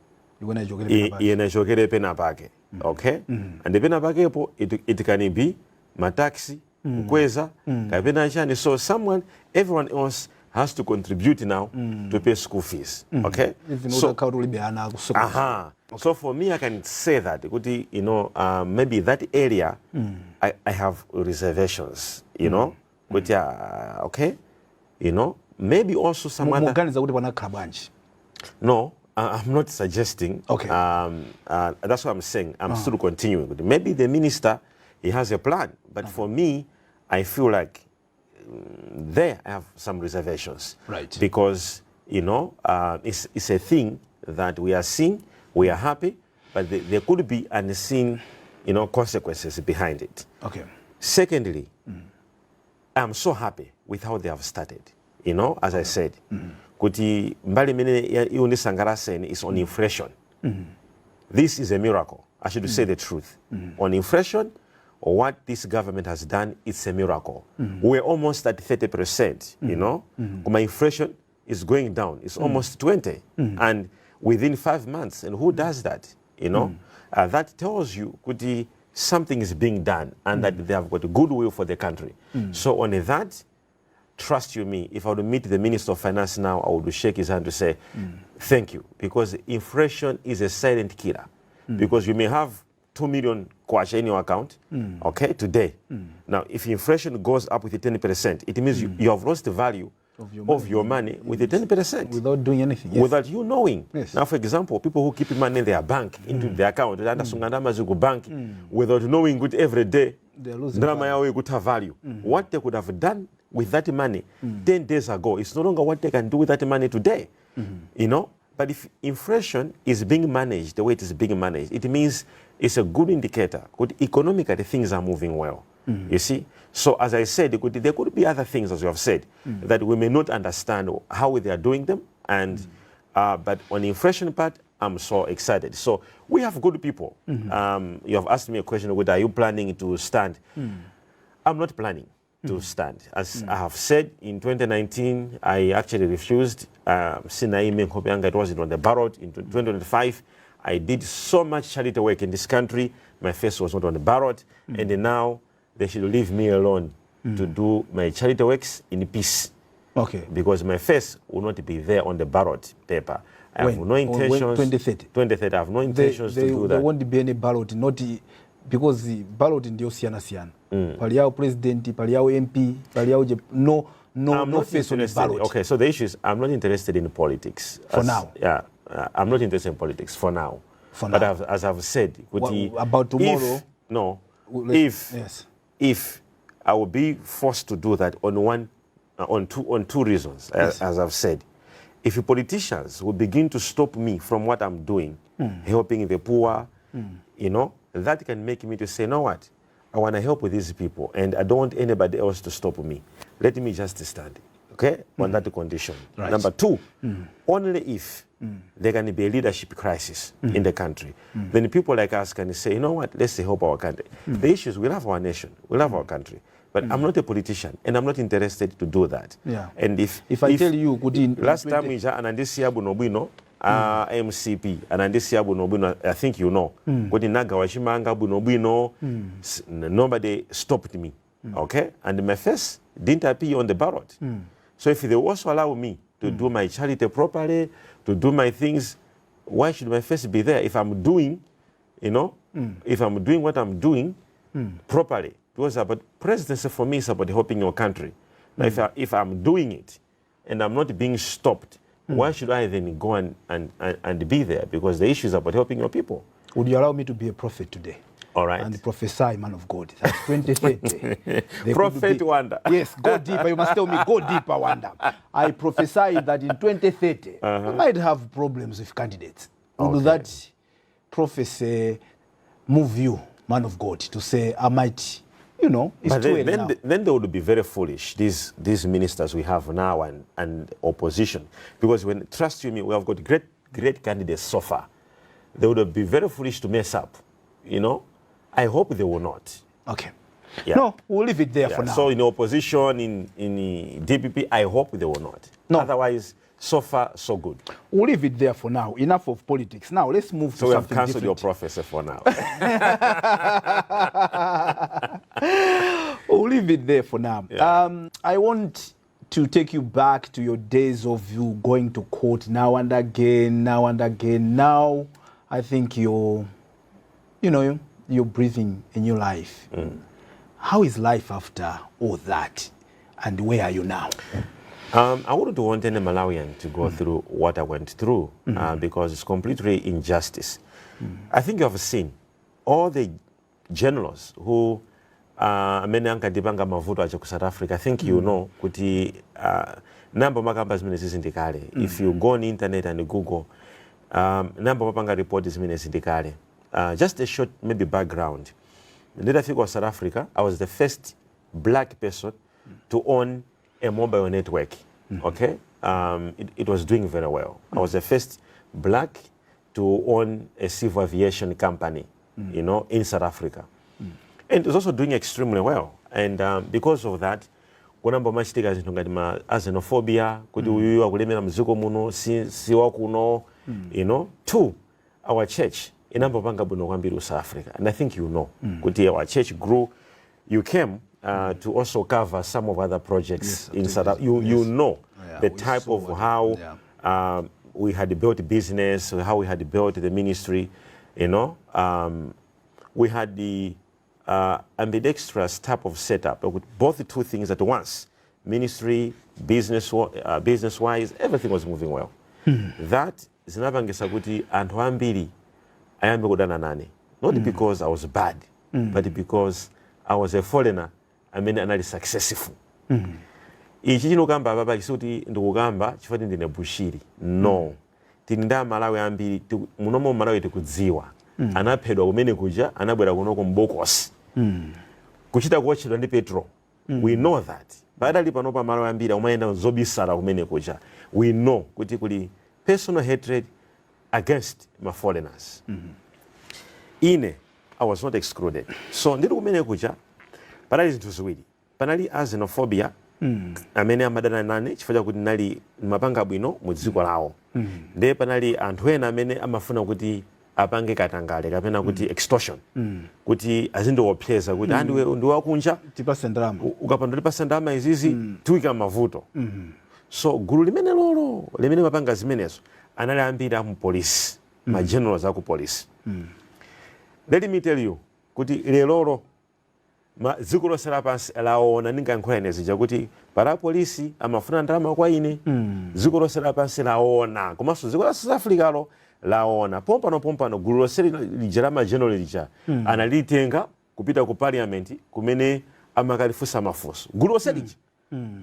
Ikuona ichokere pena pake. Inachokere pena pake, okay, and pena pakepo it can be ma tax kukweza kapena chani. So someone, everyone else has to contribute now to pay school fees, okay? Even So utakhala kuti ulibe ana akusukulu. Aha. So for me, I can say that kuti, maybe that area, I have reservations, kuti, okay, maybe also some other Muganiza kuti panakhala bwanji? No, I'm not suggesting. That's what I'm saying. I'm still continuing. Maybe the minister, he has a plan, but for me, I feel like there I have some reservations. Because it's a thing that we are seeing, we are happy, but there could be unseen consequences behind it. Secondly, I'm so happy with how they have started. As I said, kuti mbali imene ikundisangalatsa is on inflation. This is a miracle. I should say the truth. On inflation, what this government has done, it's a miracle. We're almost at 30%, you know. Koma inflation is going down. It's almost 20. And within 5 months, and who does that? That tells you kuti something is being done and that they have got goodwill for the country. So on that, trust you me, if I would meet the Minister of Finance now, I would shake his hand to say, "Thank you." Because inflation is a silent killer. Because you may have 2 million kwacha in your account, okay, today. Now, if inflation goes up with the 10%, it means you have lost the value of your of your money with the 10%. Without doing anything, yes. Without you knowing. Now, for example, people who keep money in their bank, into their account, adasunga ndalama ku bank, without knowing good every day, They're losing ndalama value. Yawo ikutha value. What they could have done with that money 10 days ago is no longer what they can do with that money today. But if inflation is being managed the way it is being managed, it means it's a good indicator. Good economically, things are moving well. You see? So as I said, there could be other things, as you have said, that we may not understand how they are doing them. And but on the inflation part, I'm so excited. So we have good people. You have asked me a question, whether are you planning to stand? I'm not planning to stand. As I have said, in 2019, I actually refused. Sinaime nkhope yanga, it wasn't on the ballot. In 2025, I did so much charity work in this country. My face was not on the ballot. And now they should leave me alone to do my charity works in peace. Because my face will not be there on the ballot paper. I have When? No On when? intentions. 2030? 2030. I have no intentions to do There that. Won't be any ballot, not because the ballot ndiyosiyana-siyana. Pali yawo president, pali yawo MP, pali yawo no I'm no not face on the interested. ballot. Okay, so the issue is I'm not interested in politics. For now. Yeah, I'm not interested in politics for now. For But now. As I've said, kuti About tomorrow? If, no, Well, if yes. if I will be forced to do that on one, on two reasons, as I've said. If the politicians will begin to stop me from what I'm doing, helping the poor, that can make me to say, "You know what, I want to help with these people, and I don't want anybody else to stop me. Let me just stand," okay, on that condition. Number two, only if there can be a leadership crisis in the country, then people like us can say, "You know what, let's help our country." The issues, we love our nation, we love our country. But I'm not a politician, and I'm not interested to do that. And if If I tell you kuti in last 20 time ija anandisiya bwinobwino MCP anandisiya bwinobwino, I think you know kuti nagawa chimanga bwinobwino, nobody stopped me, okay, and my face didn't appear on the ballot. So if they also allow me to do my charity properly, to do my things, why should my face be there if I'm doing you know if I'm doing what I'm doing properly? Because about presidency for me is about helping your country. Now, if I'm doing it and I'm not being stopped, why should I then go and be there? Because the issue is about helping your people. Would you allow me to be a prophet today? All right. And prophesy, man of God, that 2030 there could Prophet Wonder. Yes, go deeper. You must tell me, go deeper, Wonder. I prophesy that in 2030, we might have problems with candidates. Would that prophecy move you, man of God, to say, "I might It's But too then, early then, now. Then they would be very foolish, these ministers we have now and opposition. Because when, trust you me, we have got great, great candidates so far. They would be very foolish to mess up. I hope they will not. Okay. Yeah. No, we'll leave it there for now. So in opposition, in the DPP, I hope they will not. No. Otherwise, so far, so good. We'll leave it there for now. Enough of politics. Now let's move So to we have something cancelled your different. prophecy for now. We'll leave it there for now. Yeah. I want to take you back to your days of you going to court now and again, now and again. Now, I think you're breathing a new life. How is life after all that? And where are you now? I wouldn't want any Malawian to go through what I went through because it's completely injustice. I think you have seen all the generals who amene ankandipanga mavuto aja ku South Africa. I think you know kuti namba makamba zimene zizindikale. If you go on internet and Google, namba mapanga report zimene zindikale. Just a short maybe background. Nditafika ku South Africa, I was the first black person to own a mobile network. Okay, it was doing very well. I was the first black to own a civil aviation company, in South Africa, and it was also doing extremely well. And because of that, kunamba machitika zinthu ngati ma xenophobia, kuti uyuyu akulemera mdziko muno, si wakuno. Two, our church inambopanga bwino kwambiri ku South Africa, and I think you know kuti our church grew. You came to also cover some of other projects Yes, in South Africa. You know Yeah, the we type saw of what how yeah. we had built business, how we had built the ministry. We had the ambidextrous type of setup with both the two things at once. Ministry, business, business-wise, everything was moving well. That zinapangisa kuti anthu ambiri ayambe kudana nane. Not because I was bad, but because I was a foreigner amene anali successful. Ichi chinokamba apapa sikuti ndikukamba chifukwa ndine Bushiri, no. Tili ndi Amalawi ambiri munomo Malawi tikudziwa anaphedwa kumene kuja, anabwera kunoko mbokosi kuchita kuwotchedwa ndi petrol. We know that padali panopa Amalawi ambiri akumayenda zobisala kumene kuja. We know kuti kuli personal hatred against ma foreigners. Ine, I was not excluded. So ndili kumene kuja panali zinthu ziwiri: panali a xenophobia amene amadana nane chifukwa chakuti nali mapanga bwino mu dziko lawo, ndiye panali anthu ena amene amafuna kuti apange katangale kapena kuti extortion, kuti azindiopseza kuti andiwe ndiwakunja, tipase ndalama, ukapanda tipasa ndalama izizi tiwika mavuto. So gulu limene lolo limene mapanga zimenezo anali ambiri amu polisi, ma generals aku polisi. Let me tell you kuti lelolo dziko lonse lapansi laona ndingayankhula ine zija kuti para polisi amafuna ndalama kwa ine. Dziko lonse lapansi laona, komanso dziko la South Africa lo laona pompano pompano. Gulu lonse lija la ma general lija analitenga kupita ku parliament kumene amakalifunsa mafunso. Gulu lonse lija,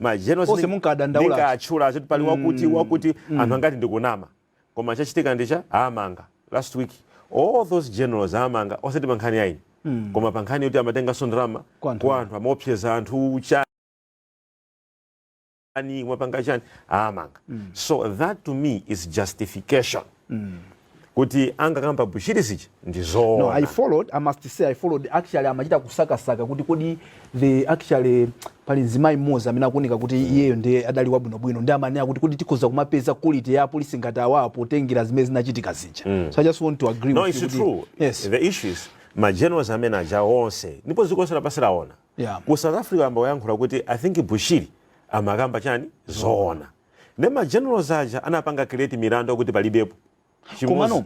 ma generals, Onse munkadandaula. Ndinkatchula choti pali wakuti wakuti, anthu angati ndikunama, koma chachitika ndicha amanga last week all those generals, amanga osati pa nkhani yaini, koma pa nkhani yoti amatenganso ndalama kwa anthu. Kwa anthu amaopseza anthu chani, mwapanga chani, amanga. So that to me is justification kuti angakamba Bushiri zija ndi zoona. No, I followed, I must say I followed. Actually, amachita kusakasaka kuti kodi the actually pali mzimayi mmodzi amene akuoneka kuti iyeyo ndiye adali wabwinobwino, ndi amanena kuti kuti tikhoza kumapeza quality ya apolisi ngati awapo potengera zimene zinachitika zija. So I just want to agree No, with it's you true. Yes. The issue is ma generals amene aja onse, ndipo dziko lonse lapansi laona. Ku South Africa ambakuyankhula kuti I think Bushiri amakamba chani, zoona, ndi ma generals aja anapanga create milandu kuti palibepo. Komano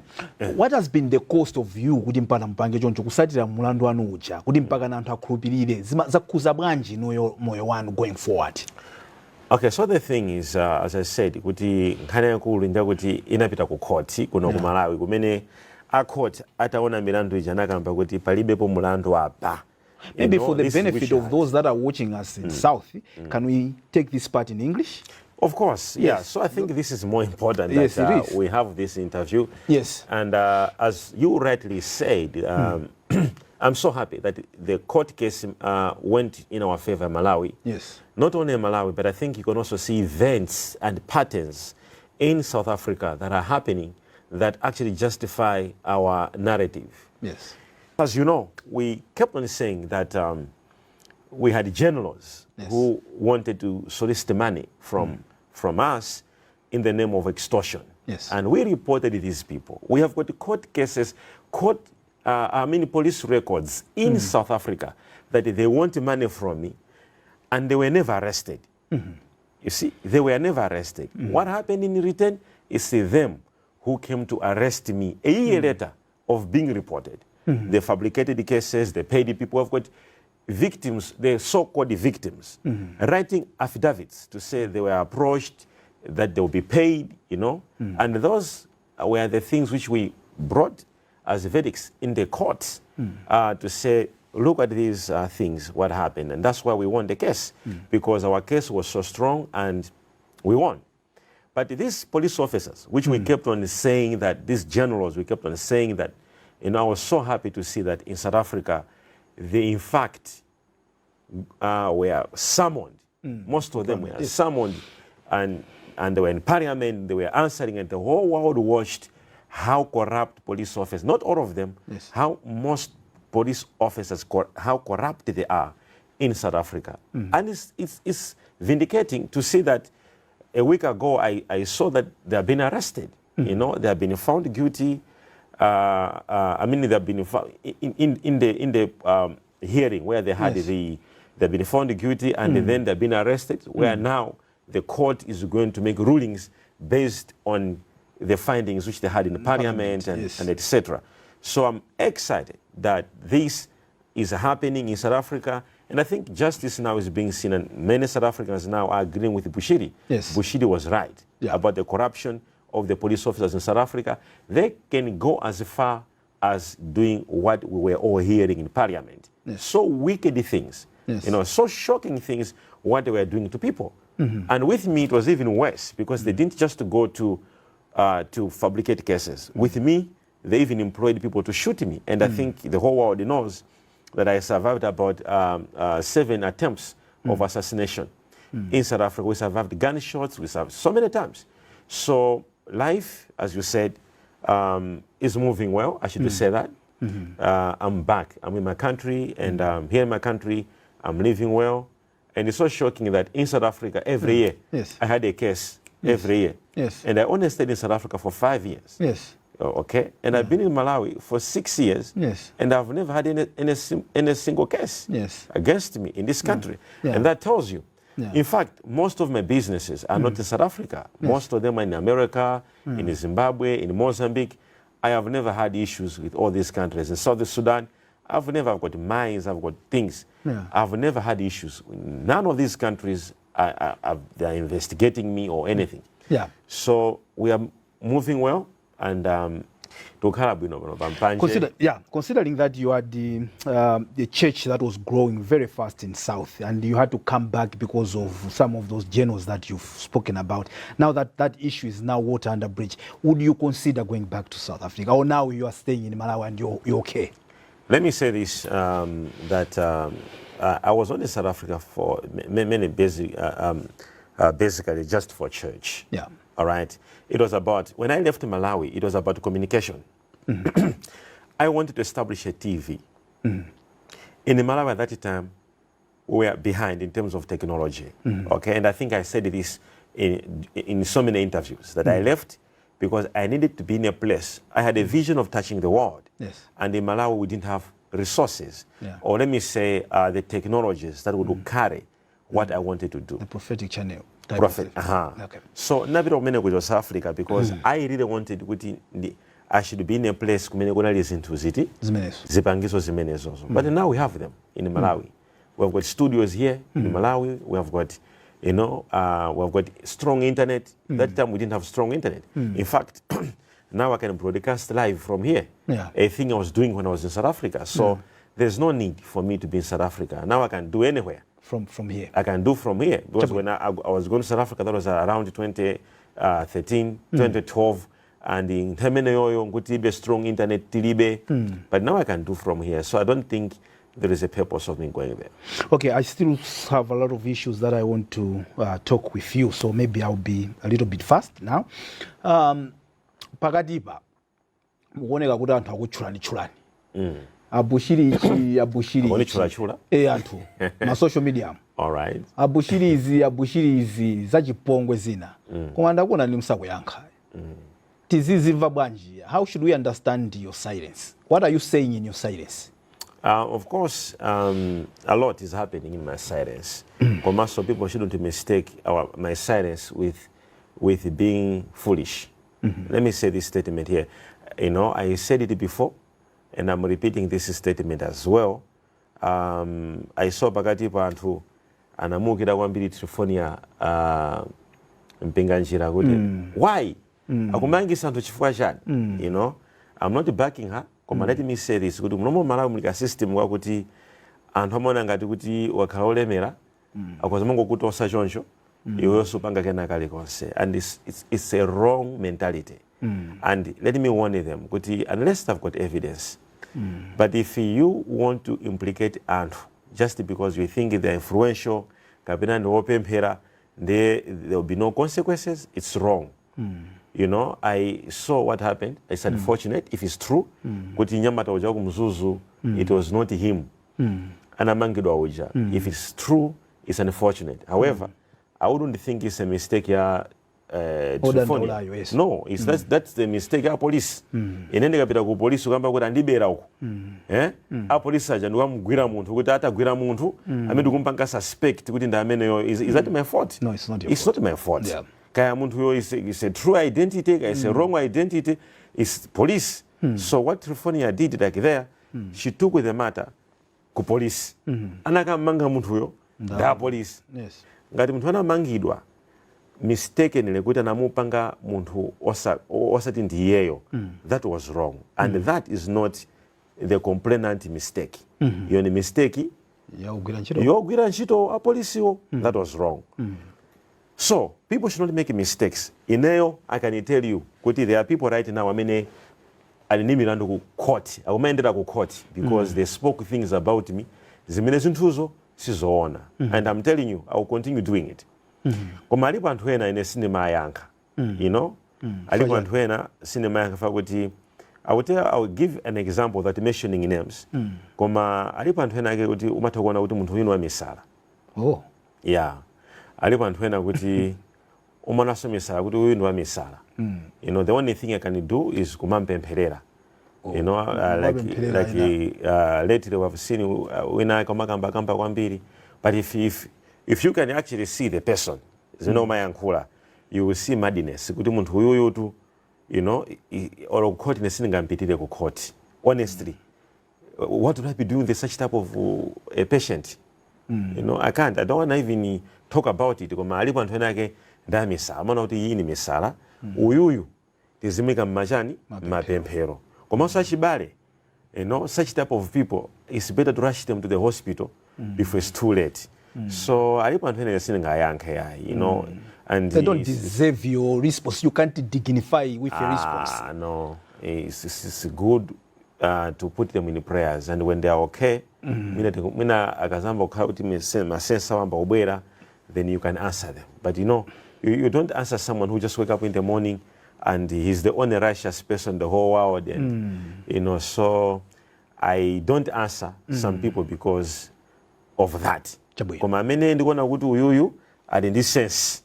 what has been the cost of you kuti mpaka mpange choncho kusatira mulandu wanu uja kuti mpaka na anthu akhulupirire, zakhuza bwanji inuyo moyo wanu going forward? Okay, so the thing is, as I said, kuti nkhani yakulu njakuti inapita ku court kuno ku Malawi, kumene a court ataona milandu ija anakamba kuti palibepo mulandu apa. You Maybe know, for the this is benefit which of those that are watching us in South, can we take this part in English? Of course, yeah. Yes. So I think this is more important Yes, that it is. we have this interview. Yes. And as you rightly said, I'm so happy that the court case went in our favor in Malawi. Not only in Malawi, but I think you can also see events and patterns in South Africa that are happening that actually justify our narrative. As you know, we kept on saying that we had generals who wanted to solicit money from us in the name of extortion. And we reported these people. We have got court cases, I mean police records in South Africa that they want money from me, and they were never arrested. You see, they were never arrested. What happened in return is them who came to arrest me a year later of being reported. They fabricated the cases, they paid the people. I've got victims, the so-called victims, writing affidavits to say they were approached, that they will be paid. And those were the things which we brought as verdicts in the courts to say, look at these things, what happened. And that's why we won the case, because our case was so strong and we won. But these police officers, which we kept on saying that, these generals, we kept on saying that, I was so happy to see that in South Africa, they in fact were summoned. Most of them were summoned, and they were in parliament, they were answering, and the whole world watched how corrupt police officers, not all of them, how most police officers, how corrupt they are in South Africa. And it's vindicating to see that a week ago, I saw that they have been arrested. They have been found guilty. I mean, they have been found in the hearing where they had they've been found guilty and then they've been arrested, where now the court is going to make rulings based on the findings which they had in parliament and etc. So I'm excited that this is happening in South Africa. And I think justice now is being seen, and many South Africans now are agreeing with Bushiri. Bushiri was right about the corruption of the police officers in South Africa. They can go as far as doing what we were all hearing in parliament. So wicked things, so shocking things, what they were doing to people. And with me, it was even worse because they didn't just go to fabricate cases. With me, they even employed people to shoot me. And I think the whole world knows that I survived about 7 attempts of assassination. In South Africa, we survived gunshots, we survived so many times. So life, as you said, is moving well. I should say that. I'm back. I'm in my country, and here in my country, I'm living well. And it's so shocking that in South Africa, every year, I had a case every year. And I only stayed in South Africa for 5 years. Oh, okay. And I've been in Malawi for 6 years. And I've never had any single case against me in this country. And that tells you. In fact, most of my businesses are not in South Africa. Most of them are in America, in Zimbabwe, in Mozambique. I have never had issues with all these countries. In South Sudan, I've never got mines, I've got things. I've never had issues. None of these countries are investigating me or anything. So we are moving well, and tikukhala bwino pano pa Mpanje. Considering that you had the church that was growing very fast in South, and you had to come back because of some of those generals that you've spoken about. Now that that issue is now water under bridge, would you consider going back to South Africa, or now you are staying in Malawi and you're okay? Let me say this, that I was only in South Africa for many basically just for church. All right. It was about, when I left Malawi, it was about communication. I wanted to establish a TV. In Malawi at that time, we were behind in terms of technology. Okay. And I think I said this in so many interviews that I left because I needed to be in a place. I had a vision of touching the world. And in Malawi, we didn't have resources, or let me say the technologies that would carry what I wanted to do. The prophetic channel type of Prophet. Thing. So napita kumene kuja South Africa because I really wanted kuti I should be in a place kumene kunali zinthu ziti Zimenezo. Zipangizo zimenezozo. But now we have them in Malawi. We have got studios here in Malawi. We have got strong internet. That time we didn't have strong internet. In fact, now I can broadcast live from here. A thing I was doing when I was in South Africa. So there's no need for me to be in South Africa. Now I can do anywhere. From here. I can do from here. Because when I was going to South Africa, that was around 2013, 2012. And nthawi imeneyoyo nkutibe strong internet tilibe, but now I can do from here, so I don't think there is a purpose of me going there. Okay, I still have a lot of issues that I want to talk with you, so maybe I'll be a little bit fast now. Pakatipa mukuoneka kuti anthu akutchulanitchulani, abushiri ichi, abushiri ichi. Akunditchulatchula? E, anthu ma social media. All right. Abushiri izi, abushiri izi, zachipongwe zina, koma ndakuona ndi musakuyankha. Tizizimva bwanji? How should we understand your silence? What are you saying in your silence? Of course, a lot is happening in my silence. Komanso people shouldn't mistake my silence with being foolish. Let me say this statement here. I said it before, and I'm repeating this statement as well. I saw pakati pa anthu anamukira kwambiri Trifonia Mpinganjira kuti why akumangisa anthu, chifukwa chani? I'm not backing her, koma let me say this, kuti munomo Malawi muli ka system kwakuti anthu amaona ngati kuti wakhala olemera, akhoza mangokutosa choncho, iweyo supanga kena kalikonse, and it's a wrong mentality. And let me warn them kuti unless they've got evidence, but if you want to implicate anthu just because you think they're influential kapena ndi wopemphera, there will be no consequences, it's wrong. I saw what happened. It's unfortunate if it's true kuti nyamata uja ku Mzuzu, it was not him anamangidwa uja. If it's true, it's unfortunate. However, I wouldn't think it's a mistake ya Trifonia. Odandaulayo, yes. No, that's the mistake ya police. Ine ndikapita ku polisi kukamba kuti andibera uku, eh? Apolisi aja ndikamugwira munthu, kuti atagwira munthu amene ndikumpanga suspect kuti ndi ameneyo, is that my fault? No, it's not your It's not my fault. Kaya munthuyo is a true identity, kaya is a wrong identity, is police. So what Trifonia did like there, she took the matter ku police. Anakamanga munthuyo nda police. Ngati munthu anamangidwa mistakenly kuti anamupanga munthu osati ndiyeyo, that was wrong, and that is not the complainant mistake. Iyo ni mistake yakugwira ntchito. Yogwira ntchito apolisiwo. That was wrong. So people should not make mistakes. Ineyo I can tell you kuti there are people right now amene ali ndi milandu ku court, akumayendera ku court because they spoke things about me zimene zinthuzo sizoona, and I'm telling you, I will continue doing it. Koma alipo anthu ena ine sindimayankha. Alipo anthu ena sindimayankha fa kuti I will give an example that mentioning names, koma alipo anthu ena ake kuti umatha kuona kuti munthu uyu wamisala. Oh. Yeah, alipo anthu ena kuti umaonanso misala kuti uyu ndi wamisala. The only thing I can do is kumampempherera. Like, Kumapempherera. Like lately we have seen wina kamakamba kamba kwambiri, but if you can actually see the person zimene umayankhula, you will see madness kuti munthu uyuyutu, or court, ine sindingampitire ku court. Honestly, what would I be doing with such type of a patient? I can't, I don't want to even talk about it. Koma alipo anthu ena ake ndamisala, amaona kuti iyi ni misala, uyuyu tizimika mmachani, mapemphero, komanso achibale. Such type of people, it's better to rush them to the hospital before it's too late. So alipo anthu ena sindingayankhe yayi, and They don't deserve your response. You can't dignify with a response. Ah, no, it's good to put them in prayers, and when they are okay, mina akazamba kukhala kuti ma sense awamba kubwera, then you can answer them. But you don't answer someone who just wake up in the morning and he's the only righteous person in the whole world, and so I don't answer some people because of that. Chabwino. Koma amene ndikuona kuti uyuyu ali ndi sense,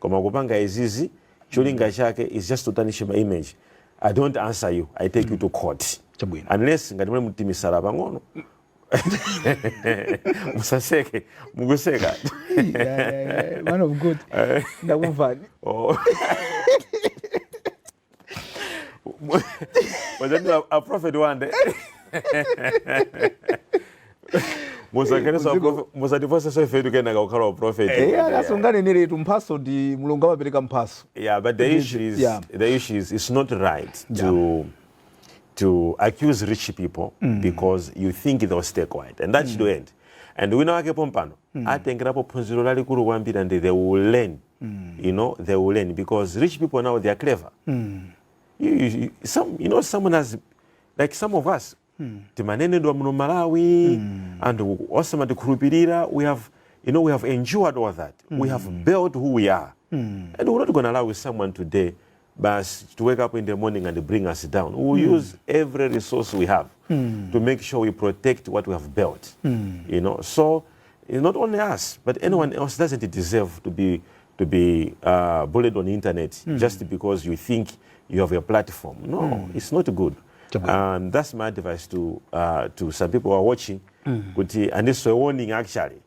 koma kupanga izizi cholinga chake is just to tarnish my image, I don't answer you. I take you to court. Chabwino. Unless ngati muli mtimisala pang'ono. Musaseke, mukuseka. Yeah. Man of God, ndakumvani. Oh. Was that a prophet one day? Musatiponsenso ife kenaka kukhala prophet. Asunganeneretu, mphaso ndi Mulungu amapereka mphaso. Yeah, but the issue is the issue is it's not right to accuse rich people because you think they'll stay quiet, and that should end. And wina wake pompano atengerapo phunziro lalikulu kwambiri, and they will learn. They will learn because rich people now, they are clever. You, you, you- some, you know someone has, like some of us, timanenedwa muno Malawi and osamatikhulupirira. We have endured all that. We have built who we are and we're not going to allow someone today basi to wake up in the morning and bring us down. We will use every resource we have to make sure we protect what we have built. So it's not only us, but anyone else doesn't deserve to be bullied on the internet just because you think you have a platform. No, it's not good. Chabwino. And that's my advice to some people who are watching kuti, and this is a warning actually.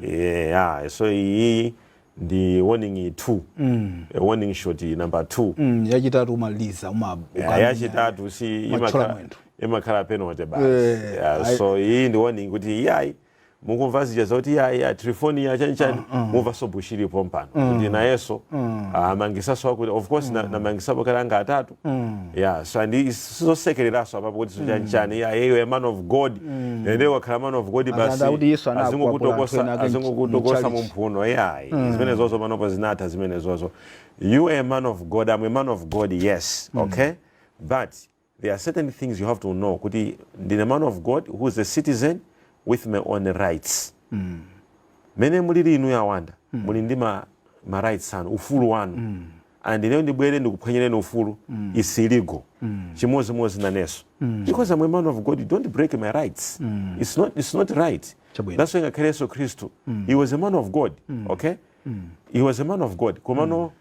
Yeah, so iyi ndi warning 2, warning shot number 2. Yachitatu umaliza uma Yeah, yachitatu si umathyola mwendo. Imakhala penalty basi. Eh, Yeah, so iyi ndi warning kuti iyayi, mukumva zija zoti iyayi a Trifonia chanichani, mumvanso Bushiri pompano kuti nayenso amangisaso akuti, of course, namangisapo kale anga atatu. Yeah, so and sizosekereraso apapo kuti so chanichani, iya yeyo a man of God, ende wakhala man of God basi Akanda kuti Yesu anakwapula anthu ena ake azingokutokosa mu mumphuno. Iyayi, zimene zozo panopo zinatha zimene zozo. You are a man of God, I'm a man of God, yes, okay, but there are certain things you have to know kuti ndine man of God who is a citizen with my own rights. Mene mulili inu yawanda, muli ndi ma rights anu, ufulu wanu, and ineyo ndibwere ndikuphwanyereni ufulu is illegal. Chimodzimodzi nanenso, because I'm a man of God, you don't break my rights. It's not right. Chabwino. That's why ngakhale Yesu Khristu, he was a man of God, okay, he was a man of God, komano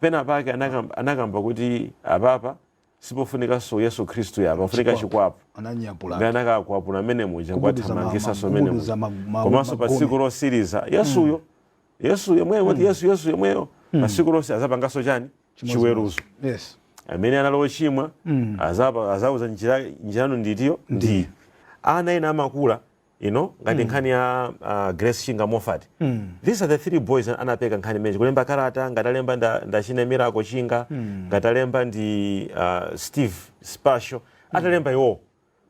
pena pake anakamba kuti apapa sipofunikanso Yesu Khristu, yapa pafunika chikwapu. Ananyapula. Ndi anakakwapula amene muja Kubuduza kwathamangisaso amene kubuduza muja. Komanso pa magome. tsiku losiriza Yesuyo, Yesu yemweyo, kuti Yesu yemweyo pa tsiku lonse azapanganso chani? Chiweruzo. Amene anali ochimwa azauza njiranu nditiyo ndi ana ena amakula ngati nkhani ya Grace Chinga Moffat. These are the three boys anapeka nkhani imeneyi, kulemba kalata, ngati alemba ndachine Miracle Chinga, ngati alemba ndi Steve Spasho, atalemba iwowo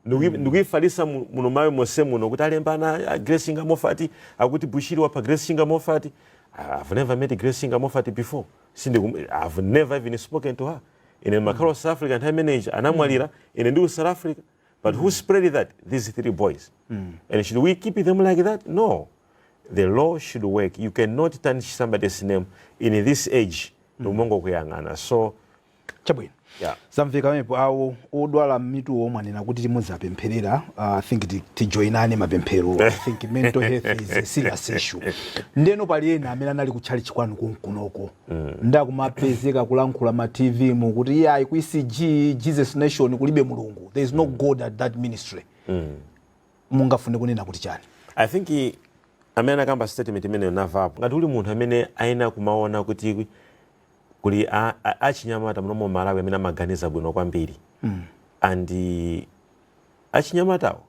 ndikuyifalisa muno mayo monse muno kuti alemba ana Grace Chinga Moffat akuti Bushiri wapha Grace Chinga Moffat. I've never met Grace Chinga Moffat before. I've never even spoken to her. Ine makhala South Africa nthawi imeneyi, anamwalira ine ndi ku South Africa. But who spread that? These three boys. And should we keep them like that? No, the law should work. You cannot tarnish somebody's name in this age ndikumanga kuyang'ana. So Chabwino. Yeah. Zamveka pamenepo. Awo odwala mmitu omwe anena kuti timudzapempherera, I think tijoinane mapemphero. I think mental health is a serious issue. Ndeno pali ena amene anali kutchalichi kwanu kunkunoko, ndakumapezeka kulankhula ma TV mu kuti iyayi, ku ECG Jesus Nation kulibe Mulungu, there is no God at that ministry. Mungafune kunena kuti chani? I think amene anakamba statement imeneyo navapo ngati uli munthu amene ayenera kumaona kuti kuli achinyamata munomo Malawi amene amaganiza bwino kwambiri, and achinyamatawo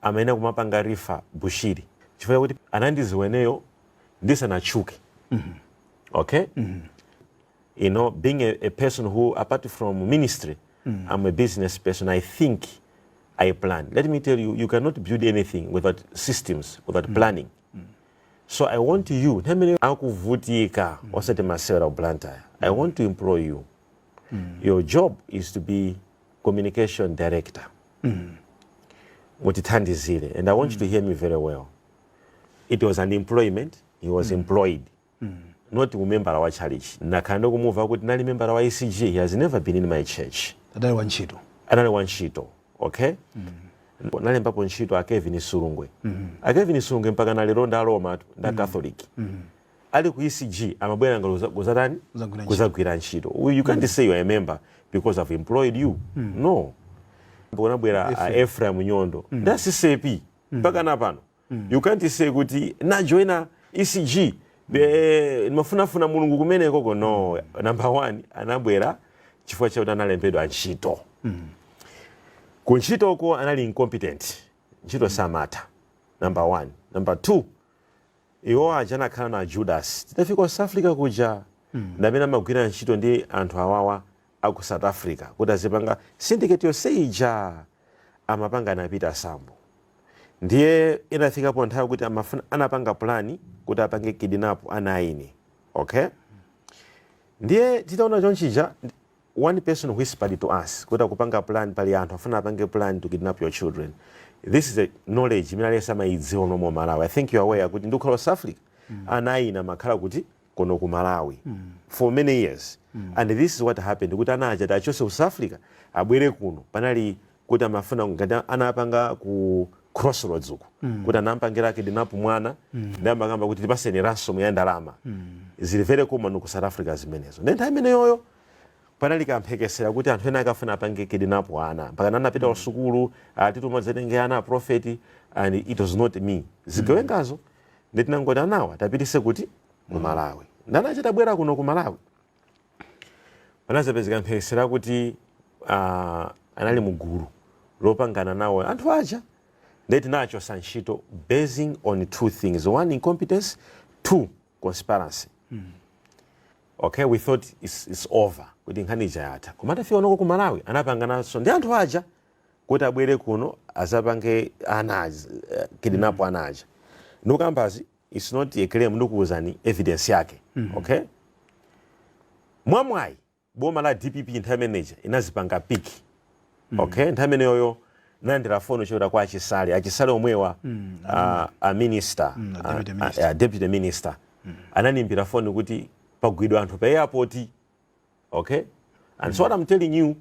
amayenera kumapanga refer Bushiri chifukwa kuti anandiziweneyo ndisanatchuke, okay? Being a person who, apart from ministry, I'm a business person, I think, I plan. Let me tell you, you cannot build anything without systems, without planning. So I want you, ntamene akuvutika, osati masewera ku Blantyre. I want to employ you. Your job is to be communication director. Mutithandizire. And I want you to hear me very well. It was an employment. He was employed. Not umembala wa church. Nakhala ndikumuva kuti nali membala wa ECG. He has never been in my church. Adali wantchito. Anali wantchito, okay? Nalembapo ntchito a Kevin Sulungwe. A Kevin Sulungwe mpaka nalero nda Roma, nda Catholic. Ali ku ECG, amabwera nga kuzatani? Kuzagwira ntchito. Kuzagwira ntchito. You can't say you are a member because I've employed you. No. Kunabwera a Ephraim Nyondo, nda CCAP mpaka napano. You can't say kuti najoina ECG mafunafuna Mulungu kumenekoko. No. Number one, anabwera chifukwa chakuti analembedwa ntchito. Ku ntchitoko anali incompetent, ntchito samatha, number one. Number two, iwo aja anakhala na Judas. Titafika ku South Africa kuja, ndamene amagwira ntchito ndi anthu awawa aku South Africa kuti azipanga syndicate yonse ija, amapanga anapita Sambo. Ndiye inafikapo nthawi kuti amafuna, anapanga plan kuti apange kidnap ana aine, okay? Ndiye titaona chonchija, One person whispered to us kuti akupanga plan, pali anthu afuna apange plan to kidnap your children. This is a knowledge imene aliyense amayidziwa muno Malawi. I think you are aware kuti ndikukhala South Africa, ana ina amakhala kuti kuno ku Malawi for many years, and this is what happened, kuti ana aja tachose ku South Africa abwere kuno. Panali kuti amafuna ngati anapanga ku Crossroads uku, kuti anampangira kidnap mwana, ndi amakamba kuti tipaseni ransom ya ndalama. Zili very common ku South Africa zimenezo. Ndi nthawi imeneyoyo panali kamphekesera kuti anthu ena akafuna apange kidnap ana, mpaka anapita ku sukulu, atituma dzatenge ana a prophet, and it was not me. Zigawengazo ndi tinangoti anawa tapitise kuti ku Malawi. Ndanacha tabwera kuno ku Malawi, panazapezeka mphekesera kuti anali mugulu lopangana nawo anthu aja. Ndeti tinachosa ntchito basing on two things: one, incompetence; two, conspiracy. Okay, we thought it's over, kuti nkhani ija yatha. Koma tafika noko ku Malawi, anapangananso ndi anthu aja kuti abwere kuno azapange ana aja, kidnap ana aja. Ndikukambazi, it's not a claim, ndikuwuzani evidence yake. Okay, mwamwayi boma la DPP nthawi imeneja inazipanga pick. Okay, nthawi imeneyoyo nalandira foni kuchokera kwa Achisale, Achisale omwewa, a minister, a deputy minister. A deputy minister ananimbira foni kuti pagwidwa anthu pa airport. Okay, and so what I'm telling you,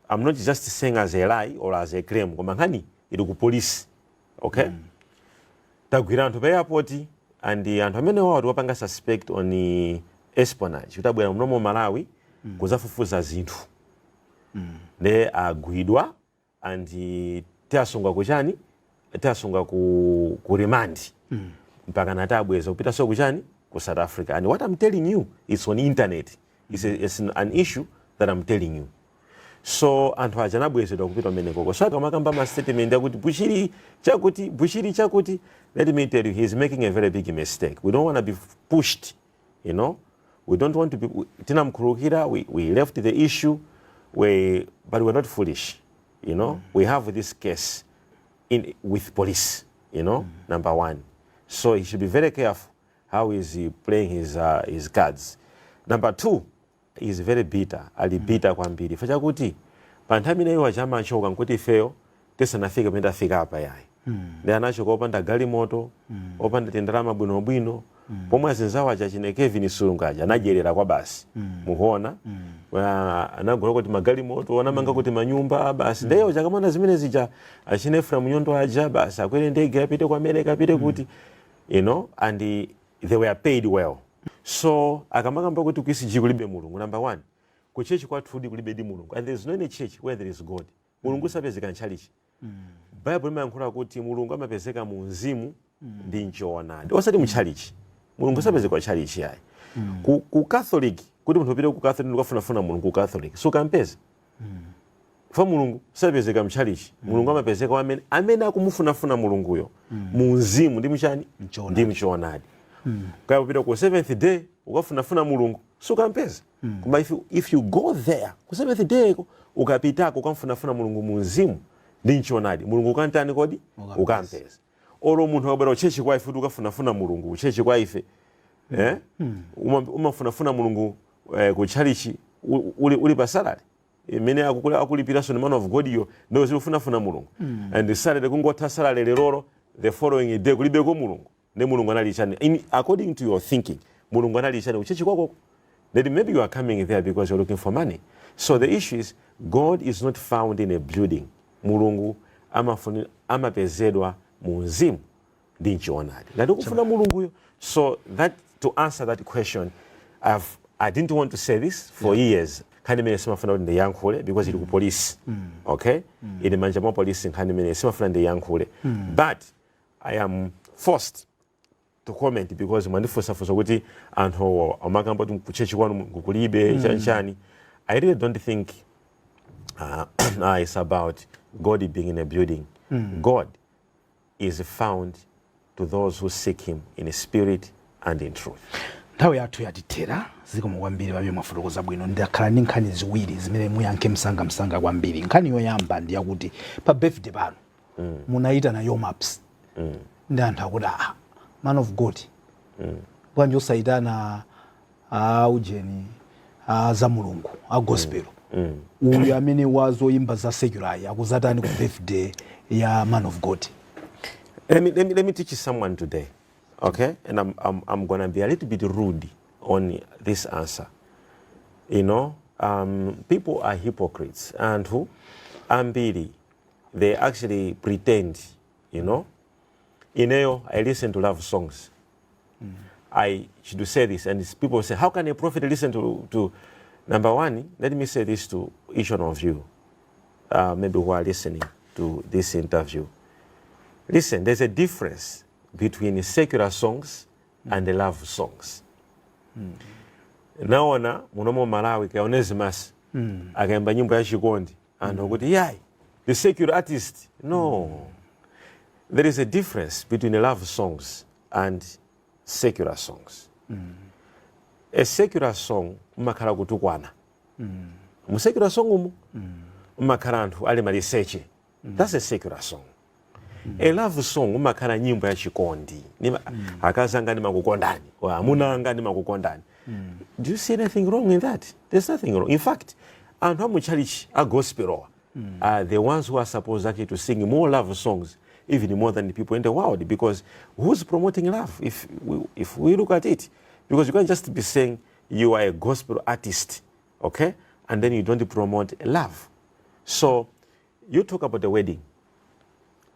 I'm not just saying as a lie or as a claim, koma nkhani ili ku police. Okay, tagwira anthu pa airport, and anthu amene wawo tiwapanga suspect on espionage, kuti abwera munomo Malawi kuzafufuza zinthu. Nde agwidwa and tiasunga kuchani, tiasunga ku remand mpaka nati abweza kupita kuchani, ku South Africa. And what I'm telling you is on internet. It's an issue that I'm telling you. So anthu aja anabwezedwa kupita kumenekoko. So akamakamba ma statement akuti Bushiri chakuti, Bushiri chakuti, let me tell you, he's making a very big mistake. We don't want to be pushed. We don't want to be. Tinamkhululukira, we left the issue, but we're not foolish. We have this case in with police, number one. So he should be very careful how is he playing his cards. Number two, is very bitter, ali bitter kwambiri fa chakuti pa nthawi imeneyo achamachoka nkuti ifeyo tisanafike pamene tafika apa yayi. Ndi anachoka opanda galimoto, opanda tindalama bwinobwino, pomwe azinzawo aja, chine Kevin Sulunga aja, anadyerera kwa basi. Mukuona, anagula kuti magalimoto, anamanga kuti manyumba basi. Ndeyo chakamana zimene zija, achine Ephraim Nyondo aja basi akwere ndege apite ku America, apite kuti, and they were paid well. So akamakamba kuti ku ECG kulibe Mulungu, number one, ku church kwathudi kulibe di Mulungu, and there is no any church where there is God. Mulungu sapezeka ntchalichi. Bible imayankhula kuti Mulungu amapezeka mu mzimu ndi mchoonadi, osati mutchalichi. Mulungu sapezeka tchalichi yayi. Ku Catholic, kuti munthu upite ku Catholic ukafunafuna Mulungu ku Catholic, sukampeza fa. Mulungu sapezeka mtchalichi. Mulungu amapezeka amene akumufunafuna Mulunguyo mu mzimu ndi mchani? Mchoonadi. Ndi mchoonadi. Kaya upita ku Seventh Day ukafunafuna Mulungu, sukampeza. Koma if you go there ku Seventh Day ko, ukapitako ukamfunafuna Mulungu mu mzimu ndi mchoonadi, Mulungu ukantani kodi? Ukampeza. Ukampeza. Olo munthu akabwera ku church kwa ife kuti ukafunafuna Mulungu ku church kwa ife, eh? Umafunafuna Mulungu ku chalichi uli pa salary imene akulipiranso ni man of God iyo, ndo zikufunafuna Mulungu. And salary kungotha salary lerolo, the following day kulibeko Mulungu. Ne Mulungu anali chani according to your thinking? Mulungu anali chani ku church kwakoko? Then maybe you are coming there because you're looking for money. So the issue is, God is not found in a building. Mulungu amapezedwa mu mzimu ndi mchoonadi, ngati ukufuna Mulunguyo. So that to answer that question, I didn't want to say this for years. Nkhani imene simafuna kuti ndiyankhule because ili ku police. Okay, ili manja mwa polisi. Nkhani imene simafuna ndiyankhule, but I am forced to comment because mwandifunsafunsa kuti anthu amakamba kuti ku church kwanu kulibe chanichani. I really don't think it's about God being in a building. God is found to those who seek him in spirit and in truth. Nthawi yathu yatithera. Zikomo kwambiri pamene mwafotokoza bwino. Ndakhala ndi nkhani ziwiri zimene muyankhe msangamsanga kwambiri. Nkhani yoyamba ndi yakuti pa birthday pano munayitana Yomaps, ndi anthu akuti, "Ah, man of God, bwanji osayitana a ujeni, a za Mulungu, a gospel?" Uyu amene wazoyimba za secular akuzatani ku birthday ya man of God? Let me teach you someone today, okay? And I'm going to be a little bit rude on this answer. People are hypocrites. And who? Ambiri, they actually pretend. Ineyo, I listen to love songs. I should say this, and people say, "How can a prophet listen to?" Number one, let me say this to each one of you, maybe who are listening to this interview. Listen, there's a difference between secular songs and the love songs. Naona munomo Malawi, ka Onesimus akaimba nyimbo ya chikondi, anthu akuti, "Yayi, the secular artist." No, there is a difference between love songs and secular songs. A secular song mmakhala kutukwana. Mu secular song umu mmakhala anthu ali maliseche. That's a secular song. A love song umakhala nyimbo ya chikondi. "Akazi anga, ndimakukondani," or "Amuna anga, ndimakukondani." Do you see anything wrong in that? There's nothing wrong. In fact, anthu amuchalichi a gospel are the ones who are supposed actually to sing more love songs, even more than the people in the world, because who's promoting love if we look at it? Because you can't just be saying you are a gospel artist, okay, and then you don't promote love. So you talk about the wedding,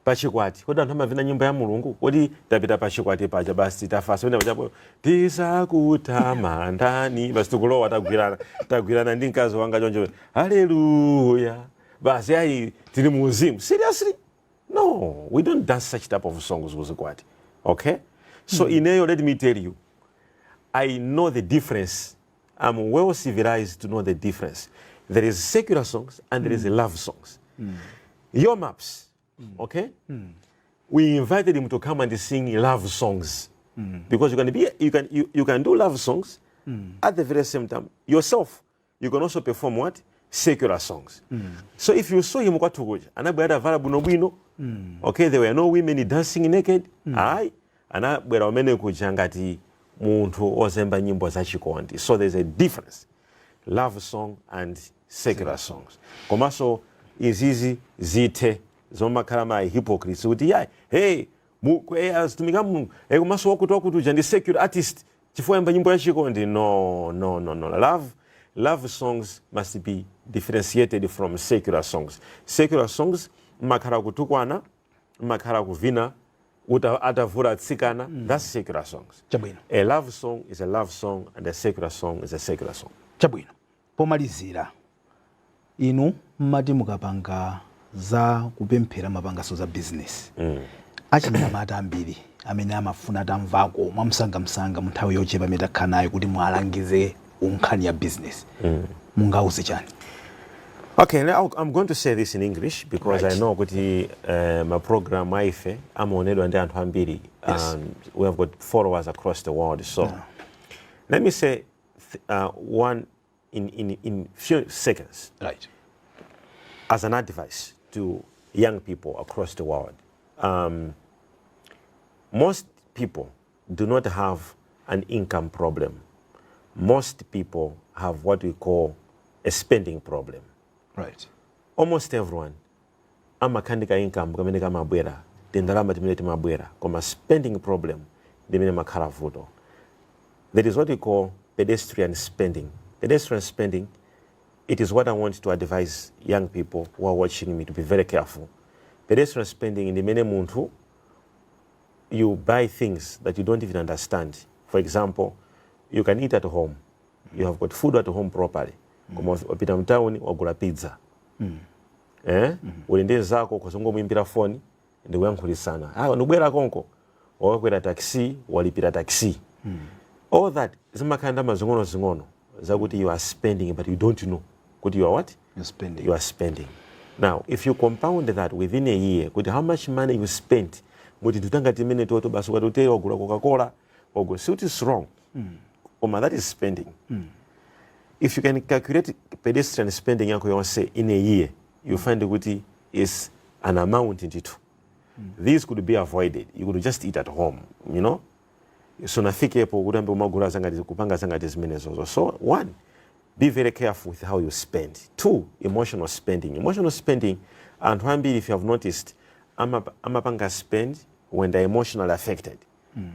pachikwati, kodi anthu amavina nyimbo ya Mulungu? Kodi tapita pachikwati paja, basi tafasa pene pachapo, "Tisakutamandani," basi tikulowa, tagwirana, tagwirana ndi mkazi wanga choncho, "Haleluya," basi ayi, tili muuzimu? Seriously? No, we don't dance such type of songs kuzikwati, okay? So ineyo, let me tell you, I know the difference. I'm well civilized to know the difference. There is secular songs and there is love songs. Yo Maps, okay? We invited him to come and sing love songs because you can be you can you, you can do love songs at the very same time yourself. You can also perform what? Secular songs. So if you saw him kwathu kuja, anabwera atavala bwinobwino. Okay, there were no women dancing naked. Ayi, anabwera umene kuja ngati munthu ozemba nyimbo zachikondi. So there's a difference, love song and secular songs. Komanso izizi zithe zomakhala ma hypocrites kuti, "Yayi, hey, azitumika Mulungu, hey, komanso wakuti wakuti uja ndi secular artist chifukwa imba nyimbo yachikondi." No, no, no, no. Love songs must be differentiated from secular songs. Secular songs mmakhala kutukwana, mmakhala kuvina atavula atsikana. That's secular songs. Chabwino. A love song is a love song and a secular song is a secular song. Chabwino. Pomalizira, inu mmati mukapanga za kupemphera, mapangaso za business. Achinyamata ambiri amene amafuna atamvako mwamsangamsanga mu nthawi yochepa imene takhala nayo kuti mwalangize nkhani ya business, mungauze chani? Okay, now I'm going to say this in English because I know kuti ma program aife amaonedwa ndi anthu ambiri. We have got followers across the world. So let me say one in few seconds as an advice to young people across the world. Most people do not have an income problem. Most people have what we call a spending problem. Almost everyone amakhandika income kamene kamabwera, tindalama timene timabwera, koma spending problem ndimene makhala vuto. There is what we call pedestrian spending. Pedestrian spending, it is what I want to advise young people who are watching me to be very careful. Pedestrian spending ndimene munthu you buy things that you don't even understand. For example, you can eat at home, you have got food at home properly, koma wapita mtawuni, wagula pizza. Eh? Uli ndi zako, kuzongomuimbira foni ndikuyankhulisana, "Ah, ndikubwera konko," wakakwera taxi, walipira taxi. All that zimakhala ndalama zing'ono-zing'ono zakuti you are spending, but you don't know kuti you are what? You're spending. You are spending. Now, if you compound that within a year, kuti how much money you spent muti tutanga timene toto, basi ukati utere, wagula Coca-Cola, wagula, see what is wrong, koma that is spending. If you can calculate pedestrian spending yako yonse in a year, you find kuti is an amount ndithu. This could be avoided. You could just eat at home, sunafikepo kuti ambe umagula zangati, kupanga zangati zimenezozo. So one Be very careful with how you spend. Two, emotional spending. Emotional spending, anthu ambiri, if you have noticed, amapanga spend when they're emotionally affected.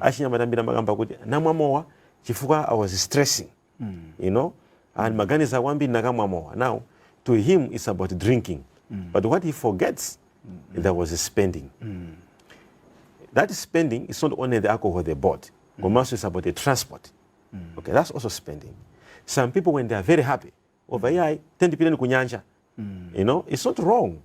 Achinyamata ambiri amakamba kuti namwa mowa chifukwa I was stressing and maganiza kwambiri, nakamwa mowa. Now, to him it's about drinking, but what he forgets, there was a spending. That spending is not only the alcohol they bought, komanso it's about the transport. Okay, that's also spending. Some people, when they are very happy over here, tendipireni kunyanja. It's not wrong,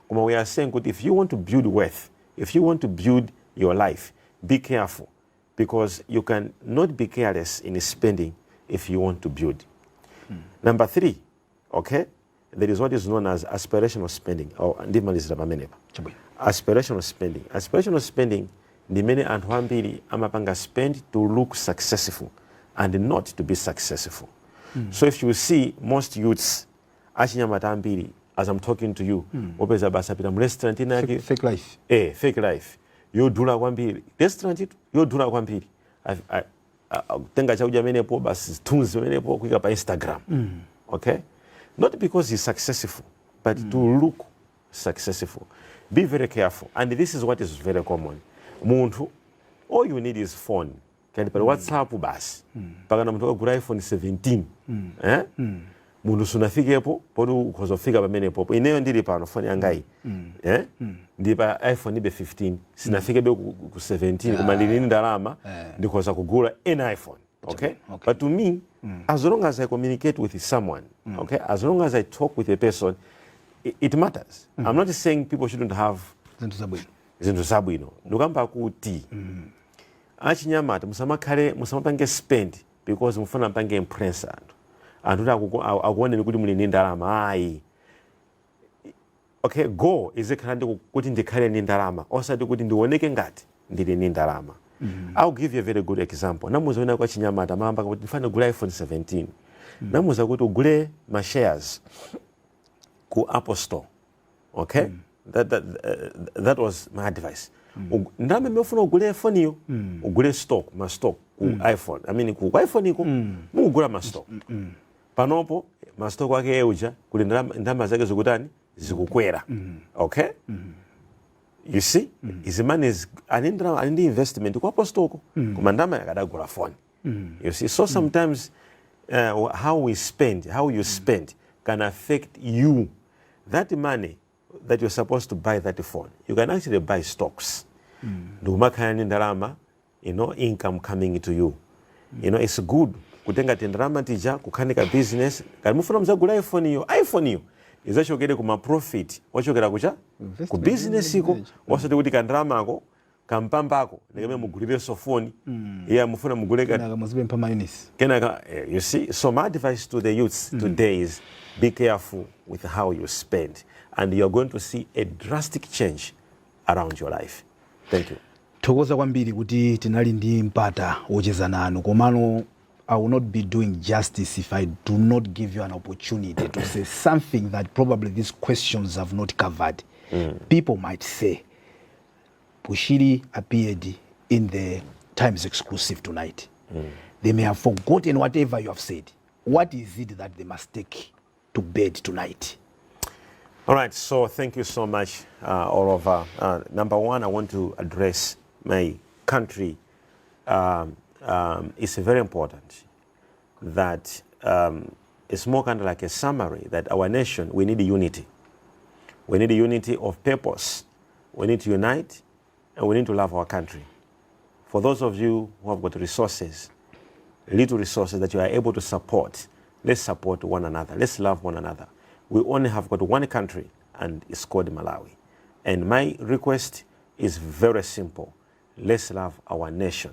koma we are saying kuti if you want to build wealth, if you want to build your life, be careful, because you can not be careless in spending if you want to build. Number three, okay, there is what is known as aspirational spending. Oh, ndimalizira pamenepa. Chabwino. Aspirational spending. Aspirational spending ndimene anthu ambiri amapanga spend to look successful and not to be successful. So if you see most youths, achinyamata ambiri, as I'm talking to you, wopeza basi apita mu restaurant inake. Fake life. Eh, fake life yodula kwambiri, restaurant itu yodula kwambiri. Kutenga chakudya menepo basi, zithunzi menepo, kuika pa Instagram, okay? Not because he's successful, but to look successful. Be very careful. And this is what is very common. Munthu, all you need is phone, kandi pali WhatsApp basi, pakana munthu akagula iPhone 17, eh? Munthu sunafikepo poti ukhoza kufika pamenepopo. Ineyo ndili pano, foni yangayi, eh? Ndi pa iPhone ibe 15, sinafikebe ku 17, koma ndili ndi ndalama, ndikhoza kugula any iPhone, okay? Okay. But to me, as long as I communicate with someone, okay, as long as I talk with a person, it matters. I'm not saying people shouldn't have zinthu zabwino. Zinthu zabwino. Ndikamba kuti achinyamata musamakhale, musamapange spend because mufuna mpange impress anthu, anthu kuti akuoneni kuti muli ndi ndalama. Ayi, okay, goal izikhala ndi kuti ndikhale ndi ndalama, osati kuti ndioneke ngati ndili ndi ndalama. I'll give you a very good example. Namuza wina kwa chinyamata mayamba kuti ndifane gula iPhone 17. Namuza kuti ugule ma shares ku Apple Store, okay? That was my advice. Ndalama imene ufuna ugule iPhone iyo, ugule stock, ma stock ku iPhone, I mean, ku iPhone iko mukugula ma stock. Panopo ma stock ake euja kuli ndalama zake zikutani? Zikukwera, okay? You see, his money is ali ndalama, ali ndi investment ku Apple Store, koma ndalama yakadagula phone. You see, so sometimes how we spend, how you spend can affect you. That money that you're supposed to buy that phone, you can actually buy stocks ndikumakhala ndi ndalama, income coming to you. It's good kutenga tindalama tija kukhanika business. Kati mufuna muzagula iPhone iyo, iPhone iyo izachokere kuma profit wachokera kucha ku Investment. Business iko, osati kuti kandalamako kampambako ndikamene mugulirenso phone iya mufuna mugule Kenaka muzipempha mayonnaise. Kenaka, you see, so my advice to the youths today is be careful with how you spend, and you're going to see a drastic change around your life. Thank you. Thokoza kwambiri kuti tinali ndi mpata wocheza nanu, komano I will not be doing justice if I do not give you an opportunity to say something that probably these questions have not covered. People might say Bushiri appeared in the Times Exclusive tonight. They may have forgotten whatever you have said. What is it that they must take to bed tonight? All right, so thank you so much, Oliver. Number one, I want to address my country. It's very important that it's more kind of like a summary that our nation, we need unity. We need unity of purpose. We need to unite and we need to love our country. For those of you who have got resources, little resources that you are able to support, let's support one another. Let's love one another. We only have got one country, and it's called Malawi. And my request is very simple. Let's love our nation.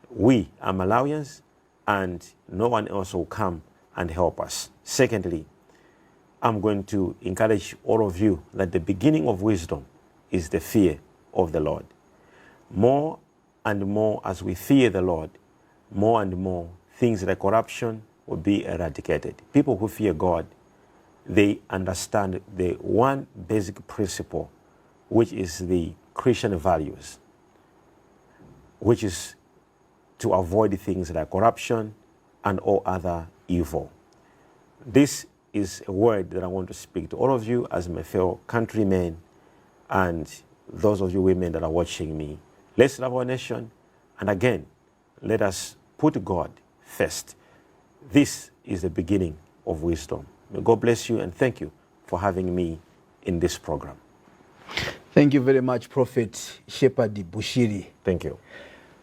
We are Malawians, and no one else will come and help us. Secondly, I'm going to encourage all of you that the beginning of wisdom is the fear of the Lord. More and more as we fear the Lord, more and more things like corruption will be eradicated. People who fear God, they understand the one basic principle, which is the Christian values, which is to avoid things like corruption and all other evil. This is a word that I want to speak to all of you as my fellow countrymen and those of you women that are watching me. Let's love our nation. And again, let us put God first. This is the beginning of wisdom. May God bless you and thank you for having me in this program. Thank you very much, Prophet Shepherd Bushiri. Thank you.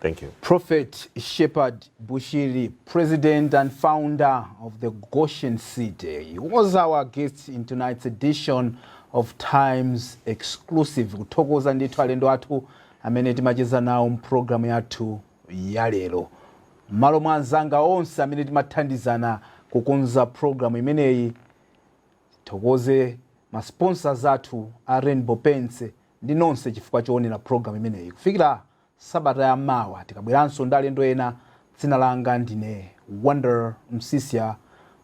Thank you. Prophet Shepherd Bushiri, president and founder of the Goshen City. He was our guest in tonight's edition of Times Exclusive. Kuthokoza ndithu alendo athu amene timacheza nawo mpulogalamu yathu ya lero. M'malo mwa anzanga onse amene timathandizana kukonza pulogalamu imeneyi, tithokoze ma sponsors athu a Rainbow Paints ndi nonse chifukwa choonera pulogalamu imeneyi. Kufikira sabata ya mawa tikabweranso ndi alendo ena, dzina langa ndine Wonder Msisya.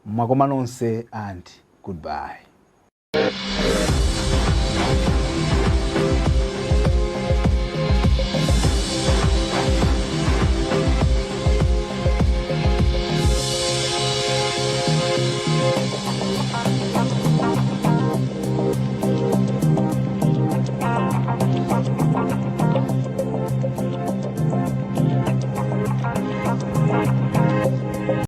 Mwakoma nonse and goodbye.